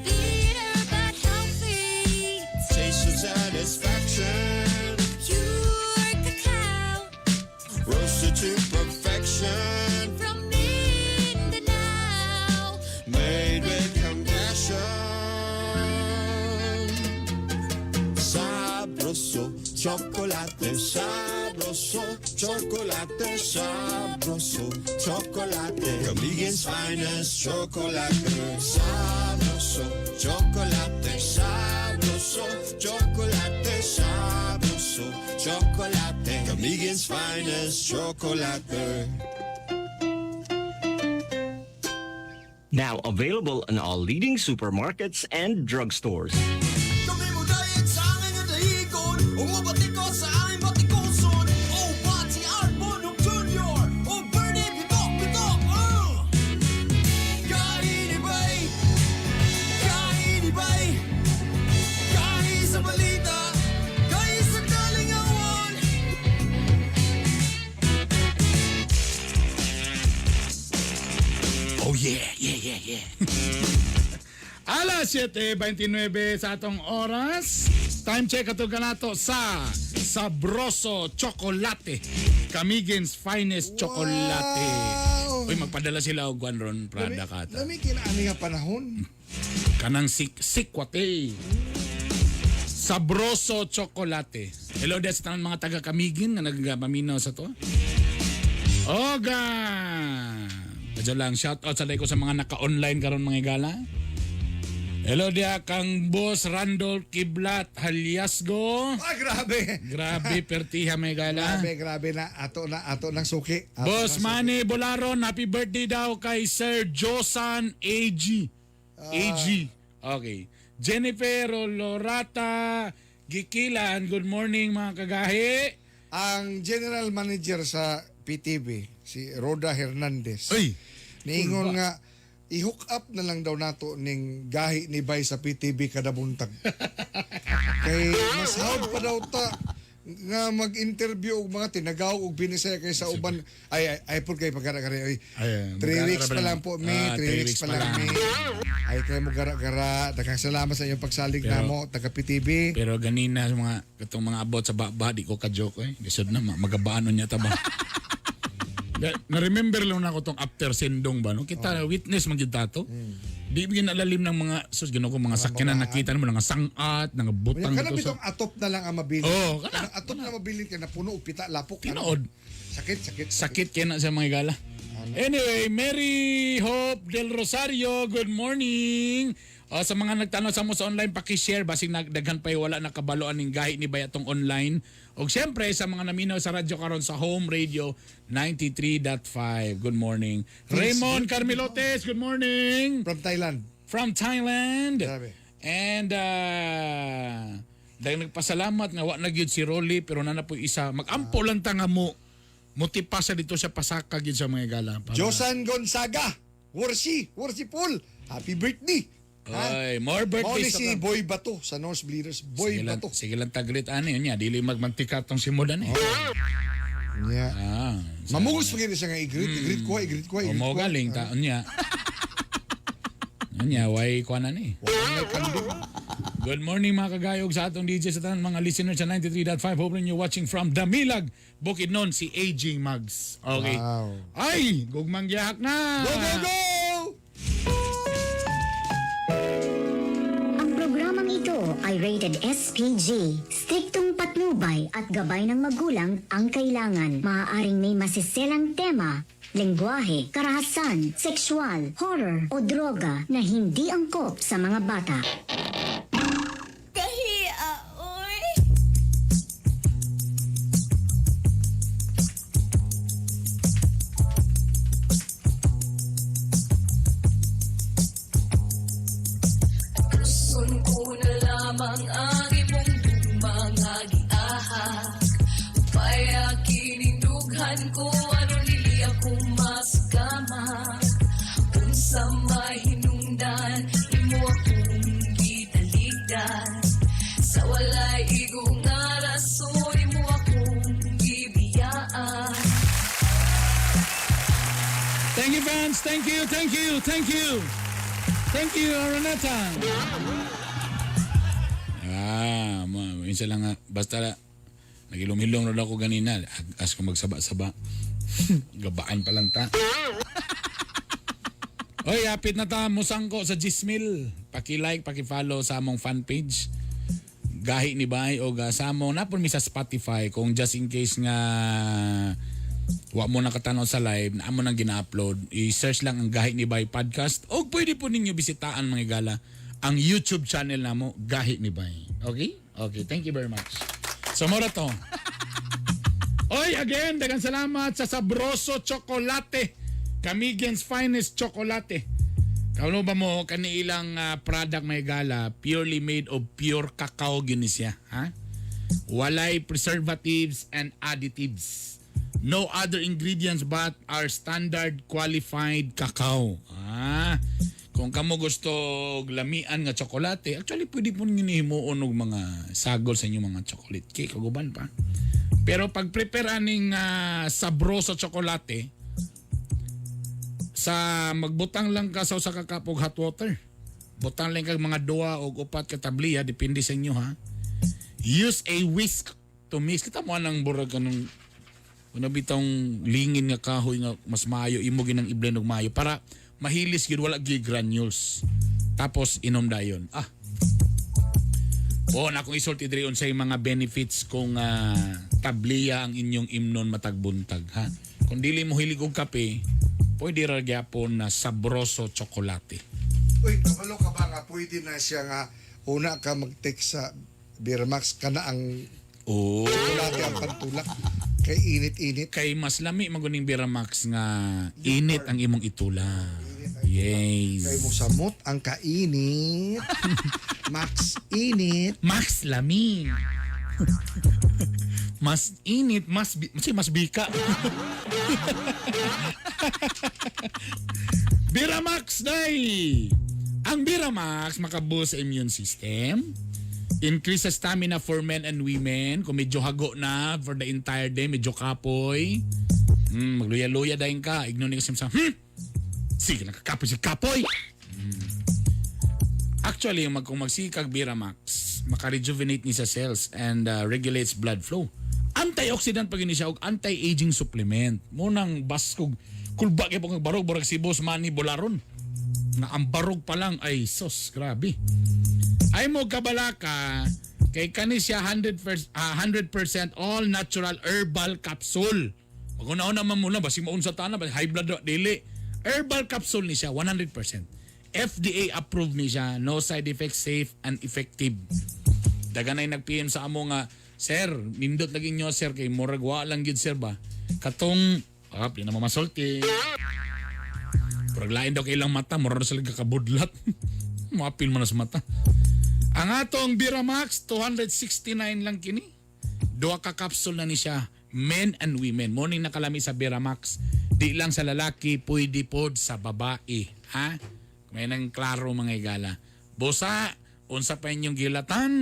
Bitter but healthy. Taste of satisfaction. Pure cacao Roasted to perfection. from me. Chocolate, sabroso, chocolate. Camiguin's finest chocolate. Sabroso, chocolate, sabroso, chocolate, sabroso, chocolate. Camiguin's finest chocolate. Now available in all leading supermarkets and drugstores. Kami mo dayeg sa angay nga dahigon, Umubati ko sa aming batikuson. Oh, Pati Art Bonok Jr. Oh, Bernie Bitok Bitok. Kainibay, kainibay, kahi sa balita, kahi sa kalingawan. Oh yeah. Alas 7:29 sa atong oras. Time check ato kanato sa Sabroso Chocolate. Camiguin's finest chocolate. Wow! Uy, magpadala sila og kwan ron Prada kata. Lami kinaani nga panahon. Kanang sikwate. Sabroso Chocolate. Hello des sa tanan mga taga Camiguin nga nagpaminaw sa to. Oga! Padyo lang, shout out sa ko sa mga naka-online karon mga igala. Hello dia kang Boss Randolph Kiblat Halyasgo. Ah, grabe. Grabe pertiha mga igala. Grabe, grabe na. Ato na, ato ng suki. Ato Boss ng suki. Manny Bolaron, happy birthday daw kay Sir Josan AG. AG. Okay. Jennifer Lorata Gikilan, good morning mga kagahi. Ang general manager sa PTV, si Roda Hernandez. Uy! Niingon nga, i-hook up na lang daw nato ning gahi ni Bay sa PTV kada buntag. Kay mas hawd pa daw ta nga mag-interview og mga tinagaw og binisaya kaysa uban ay ay, ay po kay pagkara-kara ay Ay, 3 weeks magkara pa lang po mi Ah, 3 three weeks pa lang mi ay kayo mo gara-gara. Daghang salamat sa inyong pagsalig namo taga PTV. Pero ganina sa mga katong mga abot sa baba di ko ka joke eh. Lisod na magabaan niya ta ba. Na-remember lang na ako tong after sendong ba no? Kita witness man gyud tato. Di ba ginalalim ng mga sus Ginoo ko mga sakyanan nakita mo mga sangat, mga butang Kana dito sa bitong atop na lang ang mabilin. Oo, kana. Kanang atop na mabilin kay napuno og pita lapok. Tinuod. Sakit, sakit. Sakit kaya na sa mga gala. Anyway, Mary Hope Del Rosario, good morning. O, sa mga nagtanaw sa mo sa online, paki-share basig nagdaghan pa wala nakabaloan ning gahi ni Bay atong online. Og siyempre sa mga naminaw sa radyo karon sa Home Radio 93.5. Good morning. Raymond Carmilotes, good morning. From Thailand. From Thailand. Grabe. And dahil nagpasalamat nga wa na gyud si Rolly pero na na po isa magampo lang ta nga mo mutipa sa dito sa pasaka gyud sa mga gala. Para- Josan Gonzaga, Worsi, Worsi Paul. Happy birthday. Oy, more Mao ni birthdays si to come. Boy Bato sa North Bleeders. Boy Sige lang, Bato. sige lang taglit ani yun niya dili magmantika tong simulan eh. Yeah. Ah, Mamugos pa gyud siya nga i-greet, i-greet ko, i-greet ko, o i-greet mo ko. galing taon niya. Unya, way kuan na ni. Good morning mga kagayog sa atong DJ sa tanan mga listeners sa 93.5. Hope you're watching from Damilag, Bukidnon, si AJ Mugs. Okay. Wow. Ay, gugmang gihak na. Go, go, go! Ang programang ito ay rated SPG. Striktong patnubay at gabay ng magulang ang kailangan. Maaaring may masiselang tema, lengguwahe, karahasan, sexual, horror o droga na hindi angkop sa mga bata. Kahiya, oy. Gusto ko na lamang ang imong mga giahak. Upaya kinindughan ko aron dili ako maskama. Unsa may hinungdan imo akong gitalikdan. Sa walay igo nga rason imo akong gibiyaan. Thank you fans. Thank you, thank you, thank you. Thank you, Araneta. Ah, minsan lang nga, basta nagilom-hilom na ako ganina. As ko magsaba-saba. Gabaan pa lang ta. Oy, hapit na ta musangko sa Gismil. Paki-like, paki-follow sa among fan page. Gahi ni Bay o ga sa among napon mi sa Spotify kung just in case nga Wa mo nakatanaw sa live, na amo nang gina-upload. I-search lang ang Gahi ni Bay Podcast o pwede po ninyo bisitaan mga higala ang YouTube channel namo Gahi ni Bay. Okay? Okay, thank you very much. So mora to. Oy, again, daghang salamat sa Sabroso Chocolate. Camigan's finest chocolate. Kauno ba mo kani ilang product may gala purely made of pure cacao gyud ni siya, ha? Walay preservatives and additives. No other ingredients but our standard qualified cacao. Ah, kung kamo gusto og lamian nga tsokolate, actually pwede po ninyo himuon og mga sagol sa inyong mga chocolate cake ug uban pa. Pero pag prepare aning sabroso tsokolate, sa magbutang lang ka sa usa ka cup og hot water. Butang lang kag mga duha og upat ka tabliya, depende sa inyo ha. Use a whisk to mix. Kita mo anang burag kanang una bitong lingin nga kahoy nga mas maayo imo ginang i-blend og maayo para mahilis gyud wala gyud granules. Tapos inom dayon. Ah. Po na akong isulti diri unsay mga benefits kung tabliya ang inyong imnon matag buntag ha. Kung dili mo hilig og kape, pwede ra gyapon na sabroso tsokolate. Uy, kabalo ka ba nga pwede na siya nga una ka mag-take sa Beermax kana ang Oh. tsokolate ang pantulak kay init-init. Kay mas lami maguning Biramax nga init ang imong itula. Yes. Kay mo samot ang kainit. Max init. Max lami. Mas init, mas mas bika. Biramax day. Ang Biramax makaboost sa immune system. Increase sa stamina for men and women. Kung medyo hago na for the entire day, medyo kapoy. Magluya-luya dahin ka. Ignore ni sa Sige, nakakapoy si kapoy. Actually, kung magsikag Biramax, maka-rejuvenate ni sa cells and regulates blood flow. Antioxidant pag ini siya og anti-aging supplement. Munang baskog kulba kay pong barog barog si Boss Manny Bolaron. Nga ang barog pa lang ay sos, grabe. Ay mo kabalaka kay kani siya 100% all natural herbal capsule. Maguna-una man muna basig maunsa ta na high blood dili. Herbal capsule ni siya 100%. FDA approved ni siya, no side effects, safe and effective. Daganay nag-PM sa amo nga, sir, nindot lagi nyo sir kay murag wa lang gyud sir ba. Katong di na mamasulti. Murag lain daw kay ilang mata, murag sila kakabudlat. Maapil man na sa mata. Ang atong Biramax, 269 lang kini. Duha ka capsule na ni siya, men and women. Morning nakalami sa Biramax. Di lang sa lalaki, pwede pod sa babae. Ha? May nang klaro mga igala. Busa, unsa pa inyong gilatan?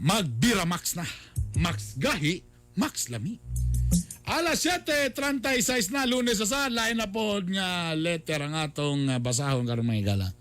Mag-Biramax na. Max gahi, Max lami. Alas 7:36 na, Lunes sa lain na pod nga letter ang atong basahon karon mga igala.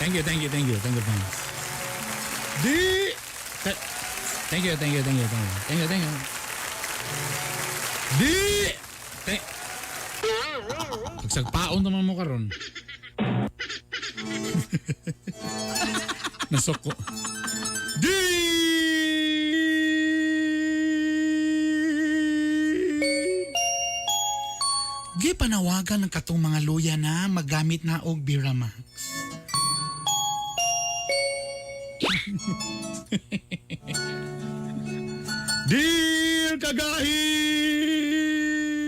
Thank you, thank you, thank you, thank you, fans. Thank you, thank you, thank you, thank you, thank you, thank you. Pagsagpaon naman mo karon. Nasuko. Gipanawagan ng katong mga luya na magamit na og Biramax. Dear Kagahi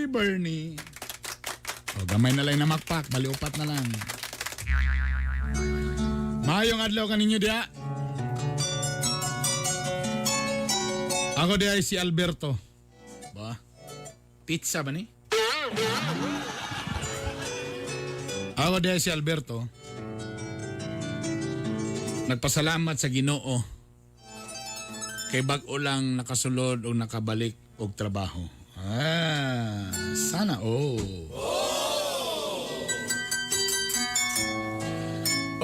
Bernie. O, gamay na lang na makpak, baliupat na lang. Mayong adlaw kaninyo diya. Ako diya ay si Alberto. Ba? Pizza ba ni? Ako diya si Alberto. Nagpasalamat sa Ginoo kay bag-o lang nakasulod o nakabalik og trabaho. Ah, sana oh.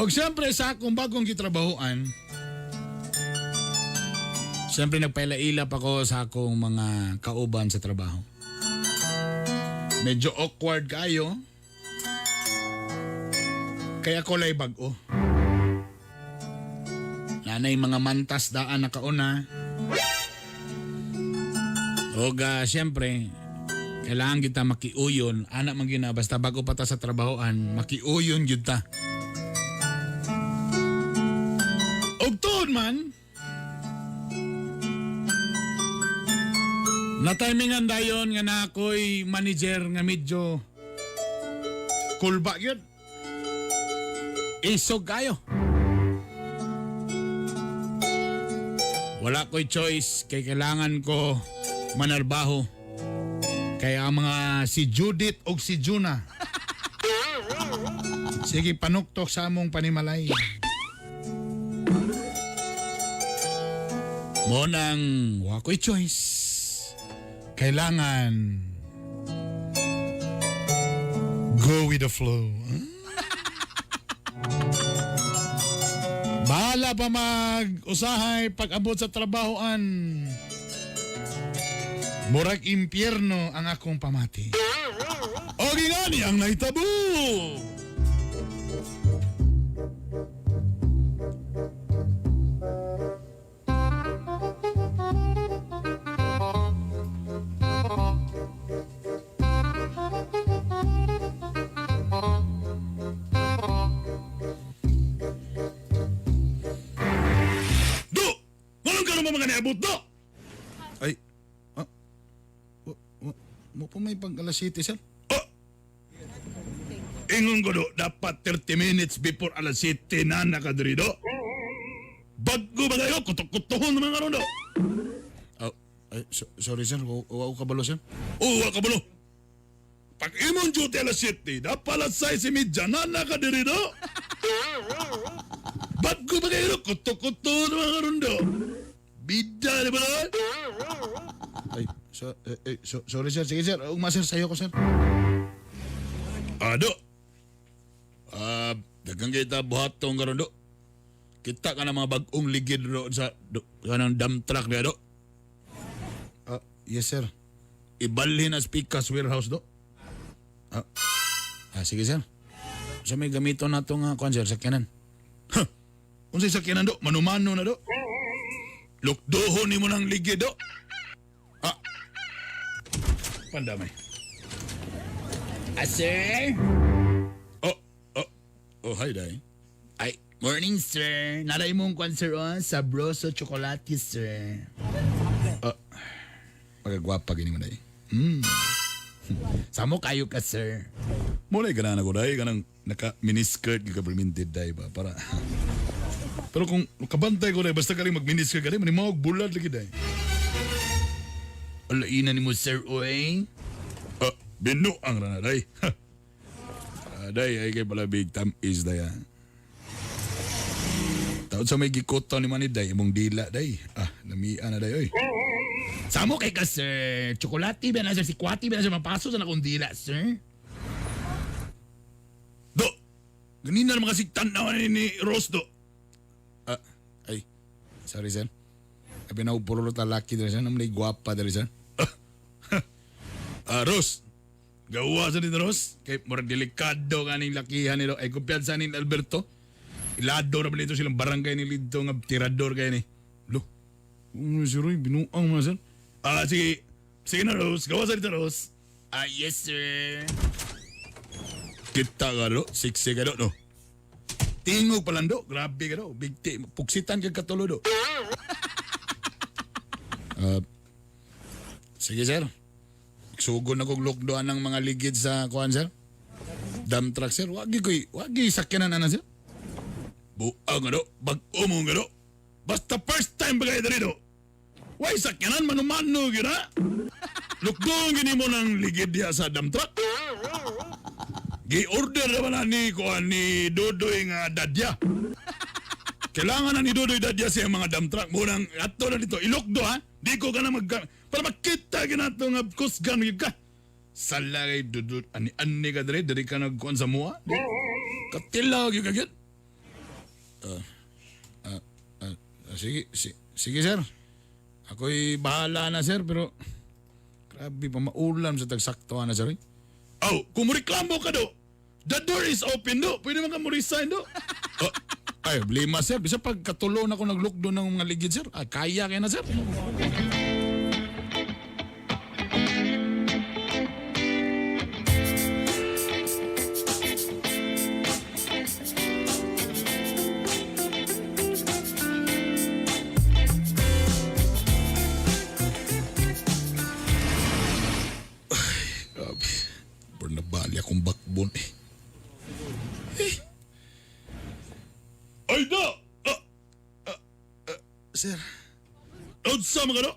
Og siyempre sa akong bagong gitrabahoan, siyempre nagpaila-ila pa ko sa akong mga kauban sa trabaho. Medyo awkward kayo. Kaya ko lay bag-o. Nanay mga mantas daan nakauna. Og siyempre, kailangan kita makiuyon. Anak man gyud na, basta bago pa ta sa trabahoan, makiuyon gyud ta. Og tuod man, na-timingan dayon nga na ako'y manager nga medyo kulba gyud. Isog kayo. Wala ko'y choice kay kailangan ko manarbaho. Kaya ang mga si Judith o si Juna. Sige, panuktok sa among panimalay. Mo nang wa ko'y choice. Kailangan go with the flow. Huh? Bahala pa mag-usahay pag-abot sa trabahoan. Murag impyerno ang akong pamati. O gingani ang nahitabo! Do! Walang ka naman mga niabot, do! Ay, mo po may pag alas 7, sir? Oh! Ingon ko do, dapat 30 minutes before alas 7 na nakadiri do. Bago ba kayo? Kutok-kutohon naman karon do. Oh, ay, sorry sir, wa ko kabalo sir. Oh, wa kabalo. Pag imong duty alas 7, dapat alas 6:30 na nakadiri do. Bago ba kayo? Kutok-kutohon naman karon do. Bida di ba do? Ay, sorry sir. Sige sir, ugma sir, sayo ko sir. Ado. Daghang kita buhatong karon do. Kita ka na mga bag-ong ligid do sa do, kanang dump truck niya do. Yes sir. Ibalhin ang Spikas warehouse do. Sige sir. Sa may gamito na itong kuan sir, sakyanan. Huh. Unsay sakyanan do? Manumano na do. Lukdohon ni mo ng ligid do. Pandamay. Sir? Oh, hi, day. Ay, morning, sir. Naray mong kwan, sir, oh, sabroso chocolate, sir. Oh, pagkagwapa gini mo, day. Samo kayo ka, sir. Muna ganahan ako, day. Ganang naka-miniskirt, gika-perminted, day ba? Para... Pero kung kabantay ko, day, basta ka rin mag-miniskirt ka, day, manimawag bulad lagi, day. Alaina ni mo, sir, oy. Binuang ra na, day. Day, ay kay pala big time is, day, ah. Taot sa may gikoto ni Manny, day, imong dila, day. Lamia na, day, oy. Samo kay ka, sir. Chocolate ba na, sir? Si Kwati ba na, sir? Mapaso sa nakong dila, sir. Do! Ganina naman kasi tanawan ni Rose, do. Ay, sorry, sir. Abi na puro talaki diri, sir. Namlay gwapa diri, sir. Rose. Gawa sa nito, Rose. Kay murag delikado ka ning lakihan nito. Ay, kumpiyansa ni Alberto. Ilado na ba dito silang barangay ni Lidto nga tirador kayo ni. Lo, si Roy, binuang mo na, sir. Sige. Sige na, Rose. Gawa sa dito, Rose. Yes, sir. Kita ka, do. Siksi ka, do, no? Tingog pa lang, do. Grabe ka, do. Bigti. Puksitan ka katulo, do. Sige, sir. Sugon na kong lukdoan ng mga ligid sa kuan, sir. Dump truck, sir. Wagi ko'y, wagi sakyanan na, sir. Buang, ano? Bag-o mo, ano? Basta first time ba kayo dito? Way sakyanan, manumano, gina. Lukdoon gini mo ng ligid diya sa dump truck. Gi-order naman na ni kuan ni Dodoy nga dadya. Kailangan na ni Dudoy Dadya siya mga dump truck. Munang ato na dito. Ilokdo ha. Di ko ka na mag... Para makita ginato nga kusgan gyud ka. Sala kay Dudoy. Ani-ani ka dere. Dere ka nagkuhan sa mua. Katilaw gyud ka gyud. Sige, sige sir. Ako'y bahala na sir pero grabe pa maulam sa tagsakto na sir. Eh. Oh, kung reklamo ka do, the door is open do. Pwede man ka mo resign do. Oh, ay, blima sir. Bisa pag katulo na ako nag-look doon ng mga ligid sir. Ah, kaya kaya na sir. Grabe. Bro, nabali akong backbone eh. Eh. Ay da! Sir. Unsa man ka do?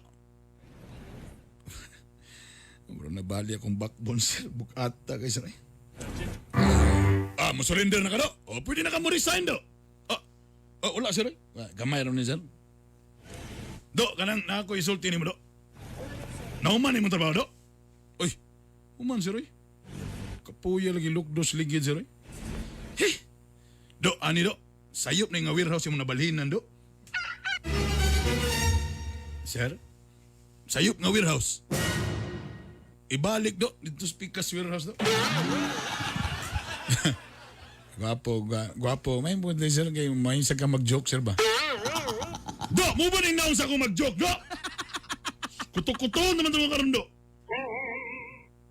Bro, nabali akong backbone, sir. Bukata kay sir. Eh. Ah, mo surrender na ka do? O, pwede na ka mo resign do. Ah, wala sir. Eh. Ah, gamay ron ni sir. Do, kanang na ako isulti nimo do. Nauman imong trabaho do. Uy, human sir oy. Kapuya lagi lukdos ligid sir oy. Hey! Do, ani do. Sayop na nga warehouse yung nabalhinan do. Sir? Sayop nga warehouse. Ibalik do dito sa Pikas warehouse do. Gwapo, gwapo. May bunti sir kay may sa ka mag-joke sir ba? Do, mo ba ning naon sa akong mag-joke do? Kuto-kuto naman do karon do.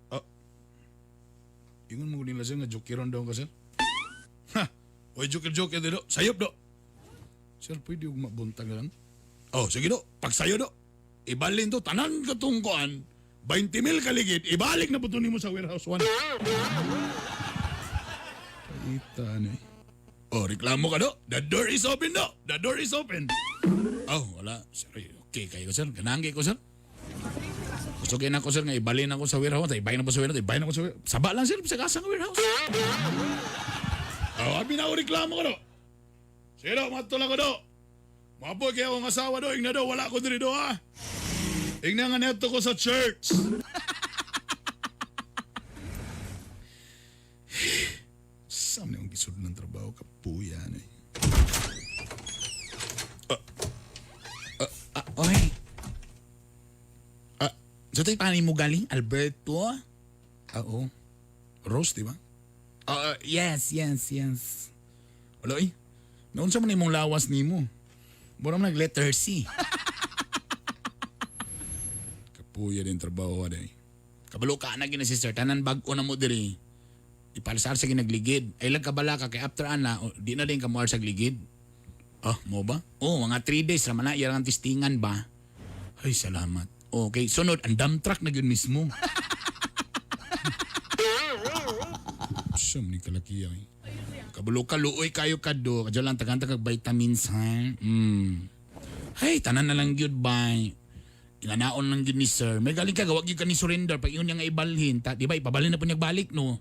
Ah. Ingon mo nila sir nga jokeron daw ka sir. Ha. Oy joker-joker do. Sayop do. Sir, pwede og mabuntag na lang. Oh, sige do. Pagsayo do. Ibalin do tanan katong kuan. 20 mil kaligid, ibalik na po to nimo sa warehouse 1. Paita ano eh. Oh, reklamo ka do. The door is open do. The door is open. Oh, wala. Sir, okay kayo sir. Gananggi ko sir. Kusugin ako sir nga ibalin ako sa warehouse. Ibalin ako sa warehouse. Ibalin ako sa warehouse. Saba lang sir. Sa kasang warehouse. Oh, abi na ako reklamo ka do. Sige do, mato lang ko do. Mapoy kaya akong asawa do. Ingna do, wala ko diri do ha. Ingna nga neto ko sa church. Saan na yung gisod ng trabaho? Kapuya na eh. Oy. Ah, sa tayo paano mo galing? Alberto? Oo. Rose, di ba? Yes, yes, yes. Wala eh. Noon sa man imong lawas nimo. Mura man nag letter C. Kapuya din trabaho ka eh. Kabalo ka na gina si sir. Tanan bag-o na mo diri. Ipalsar sa ginagligid. Ay lang kabala ka kay after ana, o, di na din ka moar sa gligid. Ah, mo ba? Oh, mga 3 days raman na iyang testingan ba? Ay, salamat. Okay, sunod ang dump truck na yun mismo. Siyam ni kalakiya eh. Kabalo ka, luoy kayo kado. Kadyo lang, tagan kag vitamins, ha? Mm. Ay, tanan na lang yun, bay. Inanaon lang yun ni sir. May galing ka, gawag yun ka ni surrender. Pag yun niya nga ibalhin, ta, di ba, ipabalhin na po niya balik, no?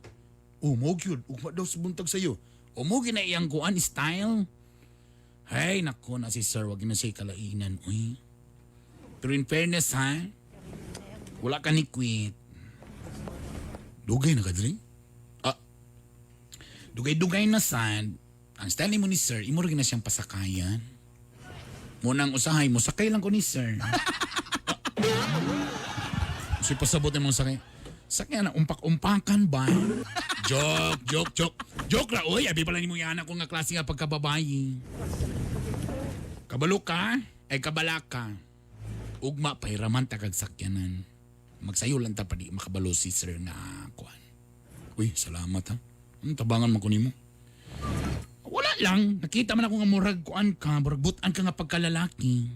Oh, mo yun. Ugma daw sa buntag sa'yo. O mo gina iyang kuan style. Hey, nako na si sir, wag na siya kalainan, uy. Pero in fairness, ha? Wala ka ni quit. Dugay na ka, diri? Ah, dugay-dugay na sad. Ang style mo ni sir, imo rin na siyang pasakayan. Munang usahay mo, sakay lang ko ni sir. Si pasabot mo sakay. Sakay na, umpak-umpakan ba? Joke, joke, joke. Joke ra, oy. Abi pala ni mo yan ako nga klase nga pagkababayi. Kabalo ka, ay kabala ka. Ugma, pahiraman ta kag sakyanan. Magsayo lang ta pa di makabalo si sir nga kuan. Uy, salamat ha. Anong tabangan man ko nimo? Wala lang. Nakita man ako nga murag kuan ka, murag butan ka nga pagkalalaki.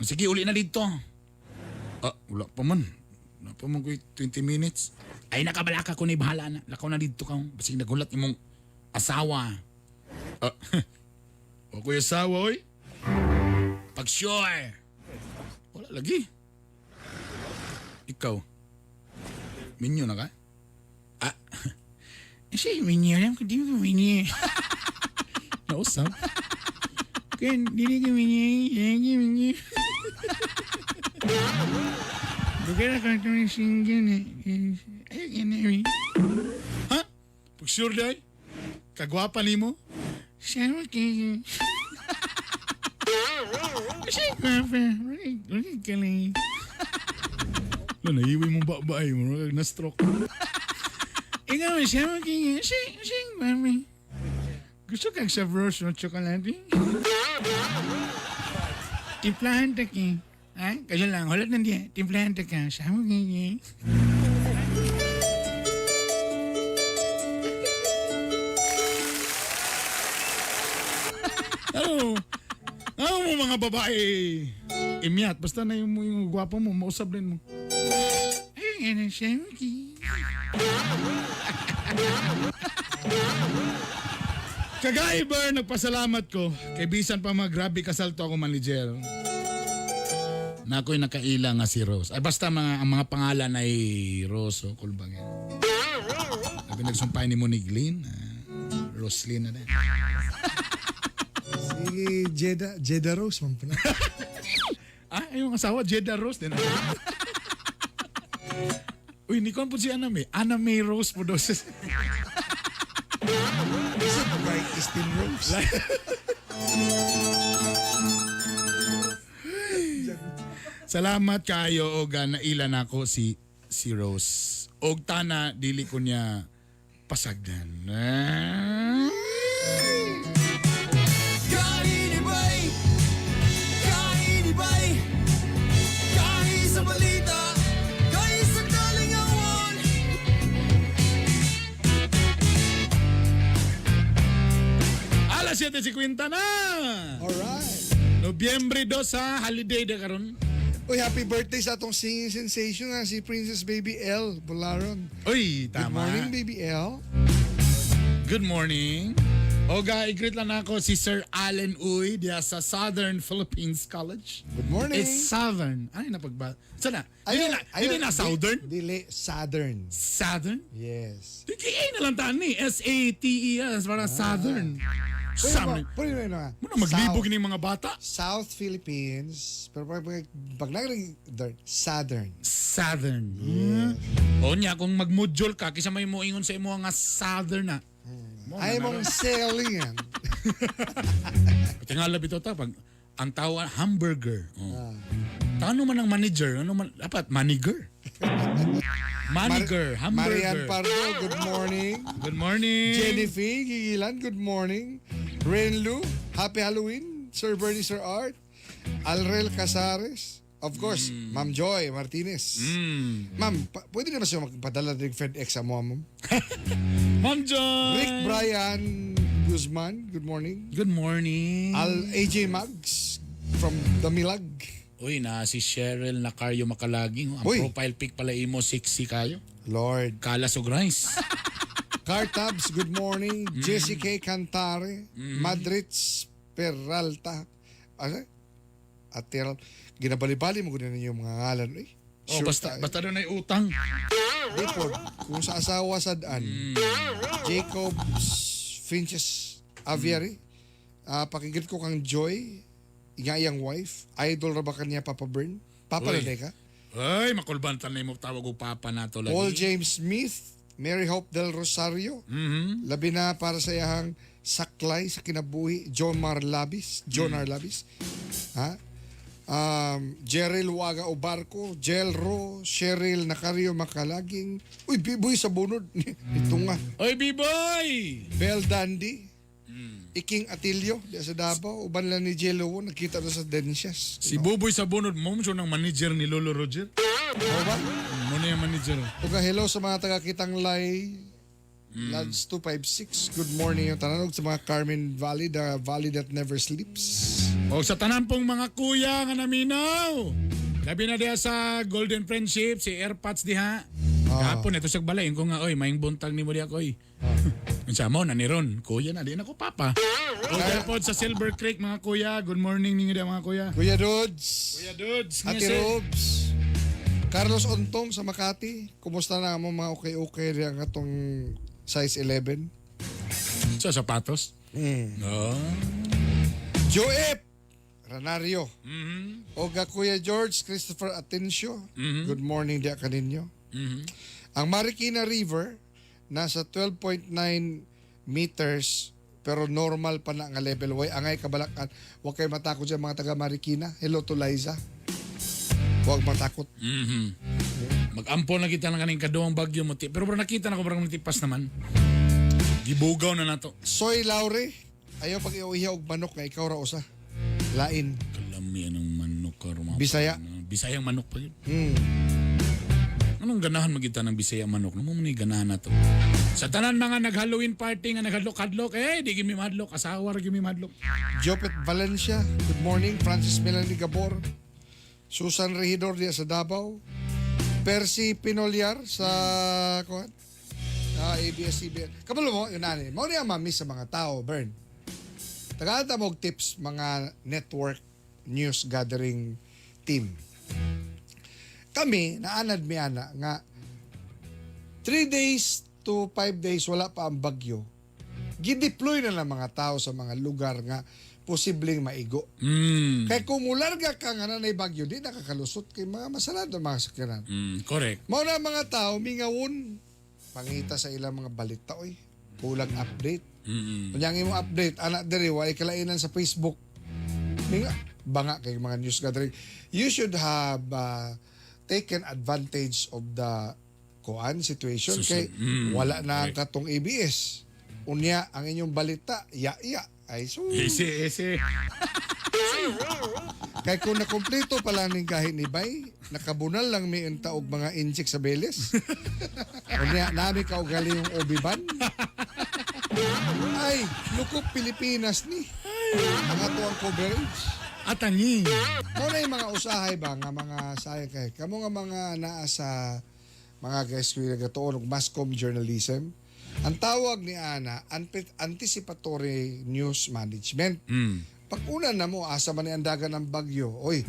Sige, uli na dito. Ah, wala pa man. Wala pa man ko'y 20 minutes. Ay, nakabala ka ko na bahala na. Lakaw na dito ka. Basig nagulat imong asawa. Ah, o ko'y asawa, oy. Pag sure. Wala lagi. Ikaw. Minyo na ka? Ah, siya minyo. Alam ko, di mo minyo. Nausap. Ken, dili kami niya. Bukira ka ito yung single eh. Ay, Ha? Pag sure day? Kagwapa ni mo? Siya kay. Siya gwapa. Galing. Lo, naiwi mo ba ba ay mo na stroke. Ikaw siya kay siya siya gwapa. Gusto kang sa bros no tsokolate? Timplahan ta ki. Ha? Kasi lang, hulat na diya. Timplahan ta ka. Sama kay. Ano? Ano mo mga babae? Imyat. Basta na yung, yung gwapo mo, mausap din mo. Ay, ano siya, Kagaiber, nagpasalamat ko. Kay bisan pa mga grabe kasalto ako manager. Na ako'y nakaila nga si Rose. Ay basta mga, ang mga pangalan ay Rose o kulbang yan. Sabi nagsumpay ni Monique Lynn. Roslyn na din. Si Jeda, Jeda Rose man pala. Ah, yung asawa, Jeda Rose din. Uy, ni po si Anna May. Anna May Rose po daw siya. Is it right, Christine Rose? Salamat kayo og naila nako si si Rose. Og tana dili ko niya pasagdan. Ah. Kainibay! Kainibay! Kahi sa balita! Kahi sa kalingawan! Alas 7:50 na. Alright. Nobyembre 2 sa holiday na karon. Uy, happy birthday sa atong singing sensation nga si Princess Baby L. Bularon. Uy, Good tama. morning, Baby L. Good morning. Oga, i-greet lang ako si Sir Allen Uy diya sa Southern Philippines College. Good morning. It's Southern. Ano yung napagba? Sana? Dili na, dili na Southern? Dili, Southern. Southern? Yes. Di A na lang taan ni. S-A-T-E-S. Parang Southern. Pwede Southern. ba? Pwede ba? Muna maglibog ni mga bata. South Philippines. Pero pag naging Southern. Southern. O niya, kung magmodule ka, kisa may moingon sa imo nga Southern na. Mo Ay na mong selling yan. Tingala bitaw ta pag ang tao hamburger. Oh. Tano man ang manager, ano man dapat manager. Manager, hamburger. Marian Pardo, good morning. Good morning. Jennifer Gigilan, good morning. Renlu, happy Halloween. Sir Bernie, Sir Art. Alrel Casares. Of course, Ma'am Joy Martinez. Ma'am, pwede na ba siya magpadala ng FedEx sa mo, ma'am? Ma'am Joy! Rick Brian Guzman, good morning. Good morning. Al AJ Mags from Damilag. Uy, na si Cheryl Nacario Makalaging. Ang Uy. profile pic pala imo sexy kayo. Lord. Kalas og rice. Car Tabs, good morning. Jesse K. Cantare, Madrids Peralta. Ano? Ateral. Ginabalibali mo gud ninyo mga ngalan. Eh. Oh, basta tayo. basta doon ay utang. Di po, kung sa asawa sadaan, Jacobs Finches Aviary, pakigit ko kang Joy, nga iyang wife, idol ra ba kanya Papa Bern? Papa Uy. na ka? Ay, makulbantan na imo tawag og papa nato lagi. Paul James Smith, Mary Hope del Rosario, labi na para sa iyang saklay sa kinabuhi, John Marlabis, John Arlabis, ha? Jeril Waga Obarco, Jelro, Cheryl Nacario Makalaging, uy, Biboy sa bunod, ito nga. Oy, Biboy! Bel Dandy, Iking Atilio, di sa Davao, uban lang ni Jello, nakita na sa Densias. Si Buboy sa bunod mo siya ng manager ni Lolo Roger. Oo ba? Mo na yung manager. Uga hello sa mga taga Kitanglay, Lads 256. Good morning yung tanan ug sa mga Carmen Valley, the valley that never sleeps. O sa tanan pong mga kuya nga naminaw. Labi na diha sa Golden Friendship, si Airpods diha. Kahapon ito sa balay ko nga oy, maing buntag nimo diha koy. Unsa mo na ni Ron, kuya na di na ko papa. O airpods sa Silver Creek mga kuya, good morning ninyo diha mga kuya. Kuya Dudes. Kuya Dudes. Ate Robes. Carlos Ontong sa Makati. Kumusta na mo mga okay-okay riyan katong size 11? Sa sapatos? Mm. No. Joep Ranario. Oga Kuya George Christopher Atencio. Good morning diya kaninyo. Ang Marikina River nasa 12.9 meters pero normal pa na nga level. Way angay kabalakan. Huwag kayo matakot dyan mga taga Marikina. Hello to Liza. Huwag matakot. Mag-ampo na kita ng kaning kaduang bagyo mo. Pero bro, nakita na ko parang natipas naman. Gibugaw na nato. Soy Laure, ayaw pag iuiha og manok nga ikaw ra usa. Lain. Kalami anong manok karon mga Bisaya. pa- Bisayang manok pa yun. Anong ganahan magita ng Bisaya manok? Ano mo ni ganahan na to? Sa tanan mga nag-Halloween party nga naghadlok-hadlok, eh, di gimi madlok, asawa ra gimi madlok. Jopet Valencia, good morning. Francis Melanie Gabor. Susan Regidor diya sa Davao. Percy Pinoliar sa kuan? ABS-CBN. Kabalo mo, yun ani. Mao niya mamiss sa mga tao, Bern. Tagaan ta mo og tips mga network news gathering team. Kami, naanad mi ana nga 3 days to 5 days wala pa ang bagyo. Gideploy na ng mga tao sa mga lugar nga posibleng maigo. Kay kung mularga ka nga nanay bagyo, di nakakalusot kay mga masalado mga sakyanan. Correct. Mao na ang mga tao mingawon pangita sa ilang mga balita oy. Kulang update. Unya ang imong update ana diri way kalainan sa Facebook. Minga banga kay mga news gathering. You should have taken advantage of the kuan situation kay wala na ang katong ABS. Unya ang inyong balita ya ya ay so Ese, ese. Kay kung nakumpleto pala ning gahi ni Bay, nakabunal lang mi unta og mga inject sa beles. Unya nami kaugali yung Obi-Wan. Ay, lukop Pilipinas ni. Ang ato ang coverage. Atangi. Mao na yung mga usahay ba nga mga sayang kay kamo nga mga naa sa mga guys kuya gatuon og masscom journalism. Ang tawag ni ana anticipatory news management. Pag una na mo asa man ni ang dagan ng bagyo, oy,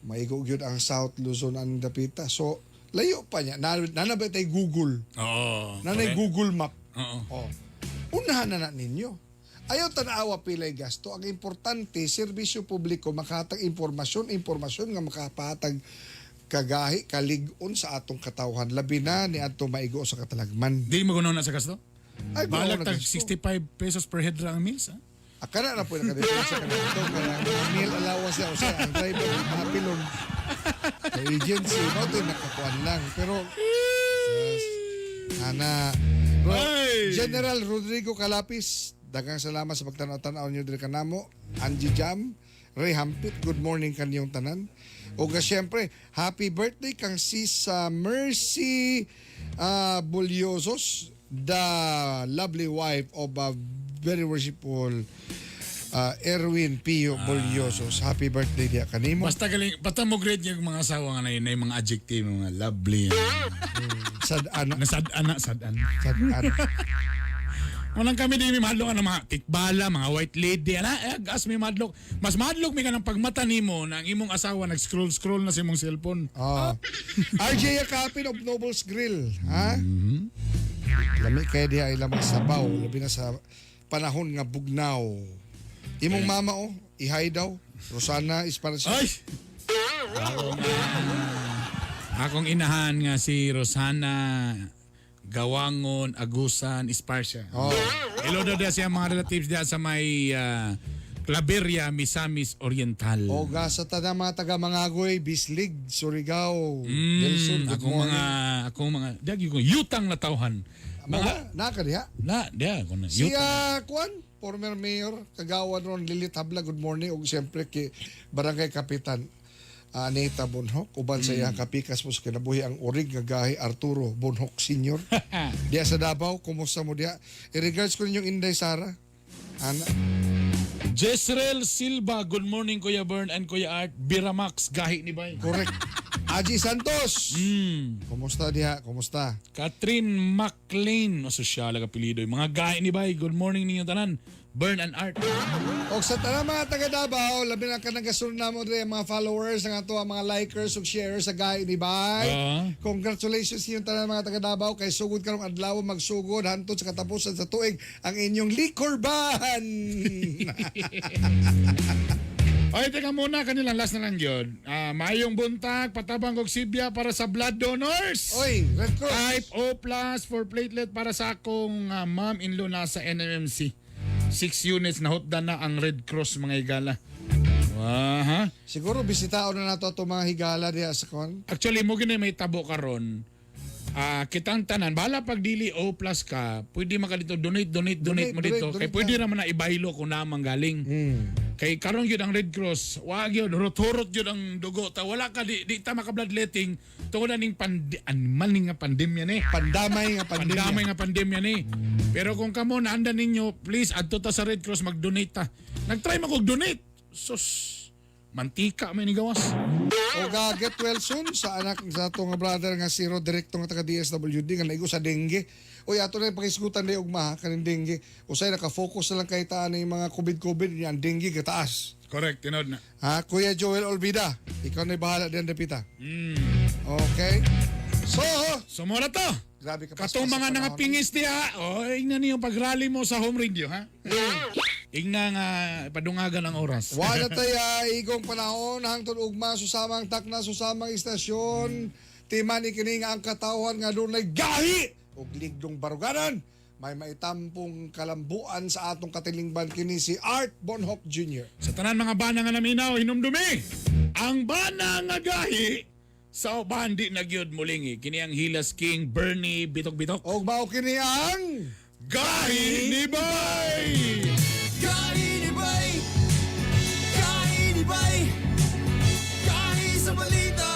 maigo gyud ang South Luzon ang dapita. So layo pa niya. Nana ba tay Google? Oo. Nanay correct. Google Map. Oo. Oh. Unahan na na ninyo. Ayaw tanawa pilay gasto. Ang importante, serbisyo publiko, makahatag impormasyon, impormasyon nga makapahatag kagahi, kalig-on sa atong katawhan. Labi na ni atong maigo sa katalagman. Di mo na sa gasto? Ay, Balag gunaw na tag gasto. 65 pesos per head ra ang meals, ha? Akala na po yung nakadipensya ka na ito. Kaya meal allowance niya. O siya, ang driver, mahapilon. Sa agency, mo ito nakakuan lang. Pero, yes, ana. General Rodrigo Calapis, daghang salamat sa pagtanaw-tanaw niyo diri kanamo. Angie Jam, Ray Hampit, good morning kaniyong tanan. O siyempre, happy birthday kang sis Mercy Bulyosos, the lovely wife of a very worshipful Erwin Pio Bulyosos. Happy birthday diya kanimo. Basta galing, basta mo grade yung mga asawa nga na yun, na yung mga adjective, mga lovely. Sad-ana. Nasad-ana, sad-an. Sad-an. Walang kami di may madlok ano, mga tikbala, mga white lady, ala, eh, gas may madlok. Mas madlok may ka ng pagmata nimo na ang imong asawa nag-scroll-scroll na sa imong cellphone. Oh. RJ Yakapin of Nobles Grill. Ha? Lami kay diha ilang mga sabaw, labi na sa panahon nga bugnaw. Imong mama oh, ihay daw. Rosana Esparza. Ay! Akong inahan nga si Rosana Gawangon Agusan Esparcia. Oh. Hello daw diya siya mga relatives diya sa may Claveria, Misamis Oriental. Oga sa tanang mga taga Mangagoy, Bislig, Surigao, Del Sur, good Akong morning. mga akong mga diya gyud ko yutang na tawhan. Mga naka diha. Na diya ko na Si yutang. Kwan, former mayor, kagawan ron Lilith Habla, good morning. Ug siyempre kay Barangay Kapitan Anita Bonhoc, uban sa iyang kapikas mo sa kinabuhi ang urig nga gahi Arturo Bonhoc Sr. Diya sa Davao, kumusta mo diya? I-regards ko ninyong Inday Sara. Ana. Jezreel Silva, good morning Kuya Bern and Kuya Art. Biramax gahi ni Bay. Correct. Aji Santos. Kumusta diha? Kumusta? Catherine McLean, o sosyal ang apelyido. Mga gahi ni Bay, good morning ninyo tanan. Burn and Art. Og sa tanang mga taga Davao, labi na kanang kasunod namo diri ang mga followers, ang ato ang mga likers ug sharers sa Gahi ni Bay. Congratulations sa inyong tanang mga taga Davao kay sugod karong adlaw magsugod hantod sa katapusan sa tuig ang inyong liquor ban. Oy, teka muna, kanilang last na lang yun. Ah, maayong buntag, patabang og sibya para sa blood donors. Oy, Red Cross. Type O plus for platelet para sa akong mom-in-law na sa NMMC. 6 units na hotda na ang Red Cross, mga higala. Wah, ha? Siguro bisitaon na nato ato mga higala diha sa kon. Actually, mo gini may tabo karon. Ah, kitang tanan, bahala pag dili O plus ka, pwede maka dito donate, donate, donate, mo dito. Donate, Kay donate. pwede raman na ibahilo kung naman galing. Kay karon gyud ang Red Cross, wa gyud hurot-hurot gyud ang dugo ta wala ka di ta maka bloodletting tungod na ning animal ning nga pandemya ni. Pandamay nga pandemya. Pandamay nga pandemya ni. Pero kung kamo naandan ninyo, please adto ta sa Red Cross mag-donate ta. Nagtry man kog donate. Sus, mantika may ni gawas. O ga get well soon sa anak sa ato nga brother nga si Roderick nga taga DSWD nga naigo sa dengue. Uy, ato na yung pakisgutan ni ugma ha, kaning dengue. Usay naka-focus na lang kay taan yung mga COVID-COVID niya ang dengue kataas. Correct, tinod na. Ha, Kuya Joel Olvida, ikaw na bahala diyan dapita. Okay? So, Sumura to. Grabe ka Katong mga nangapingis diha, oh, ingna niyo pag-rally mo sa home radio, ha? Ingna nga padungagan ang oras. Wala tayo igong panahon hangtod ugma susamang takna susamang istasyon. Timan kini nga ang katawhan nga dunay gahi ug ligdong baruganan. May maitampong kalambuan sa atong katilingban kini si Art Bonhoc Jr. Sa tanan mga bana nga naminaw, hinumdumi. Ang bana nga gahi sa uban di na gyud mulingi. Kini ang Hilas King Bernie Bitok-Bitok. Og mao kini ang Gahi ni Bay! Gahi ni Bay! Gahi ni Bay! Gahi sa balita!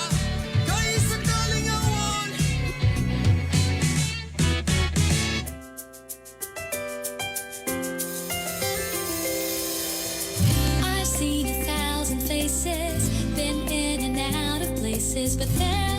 Gahi sa kalingawan! I've seen 1,000 faces, been in and out of places, but there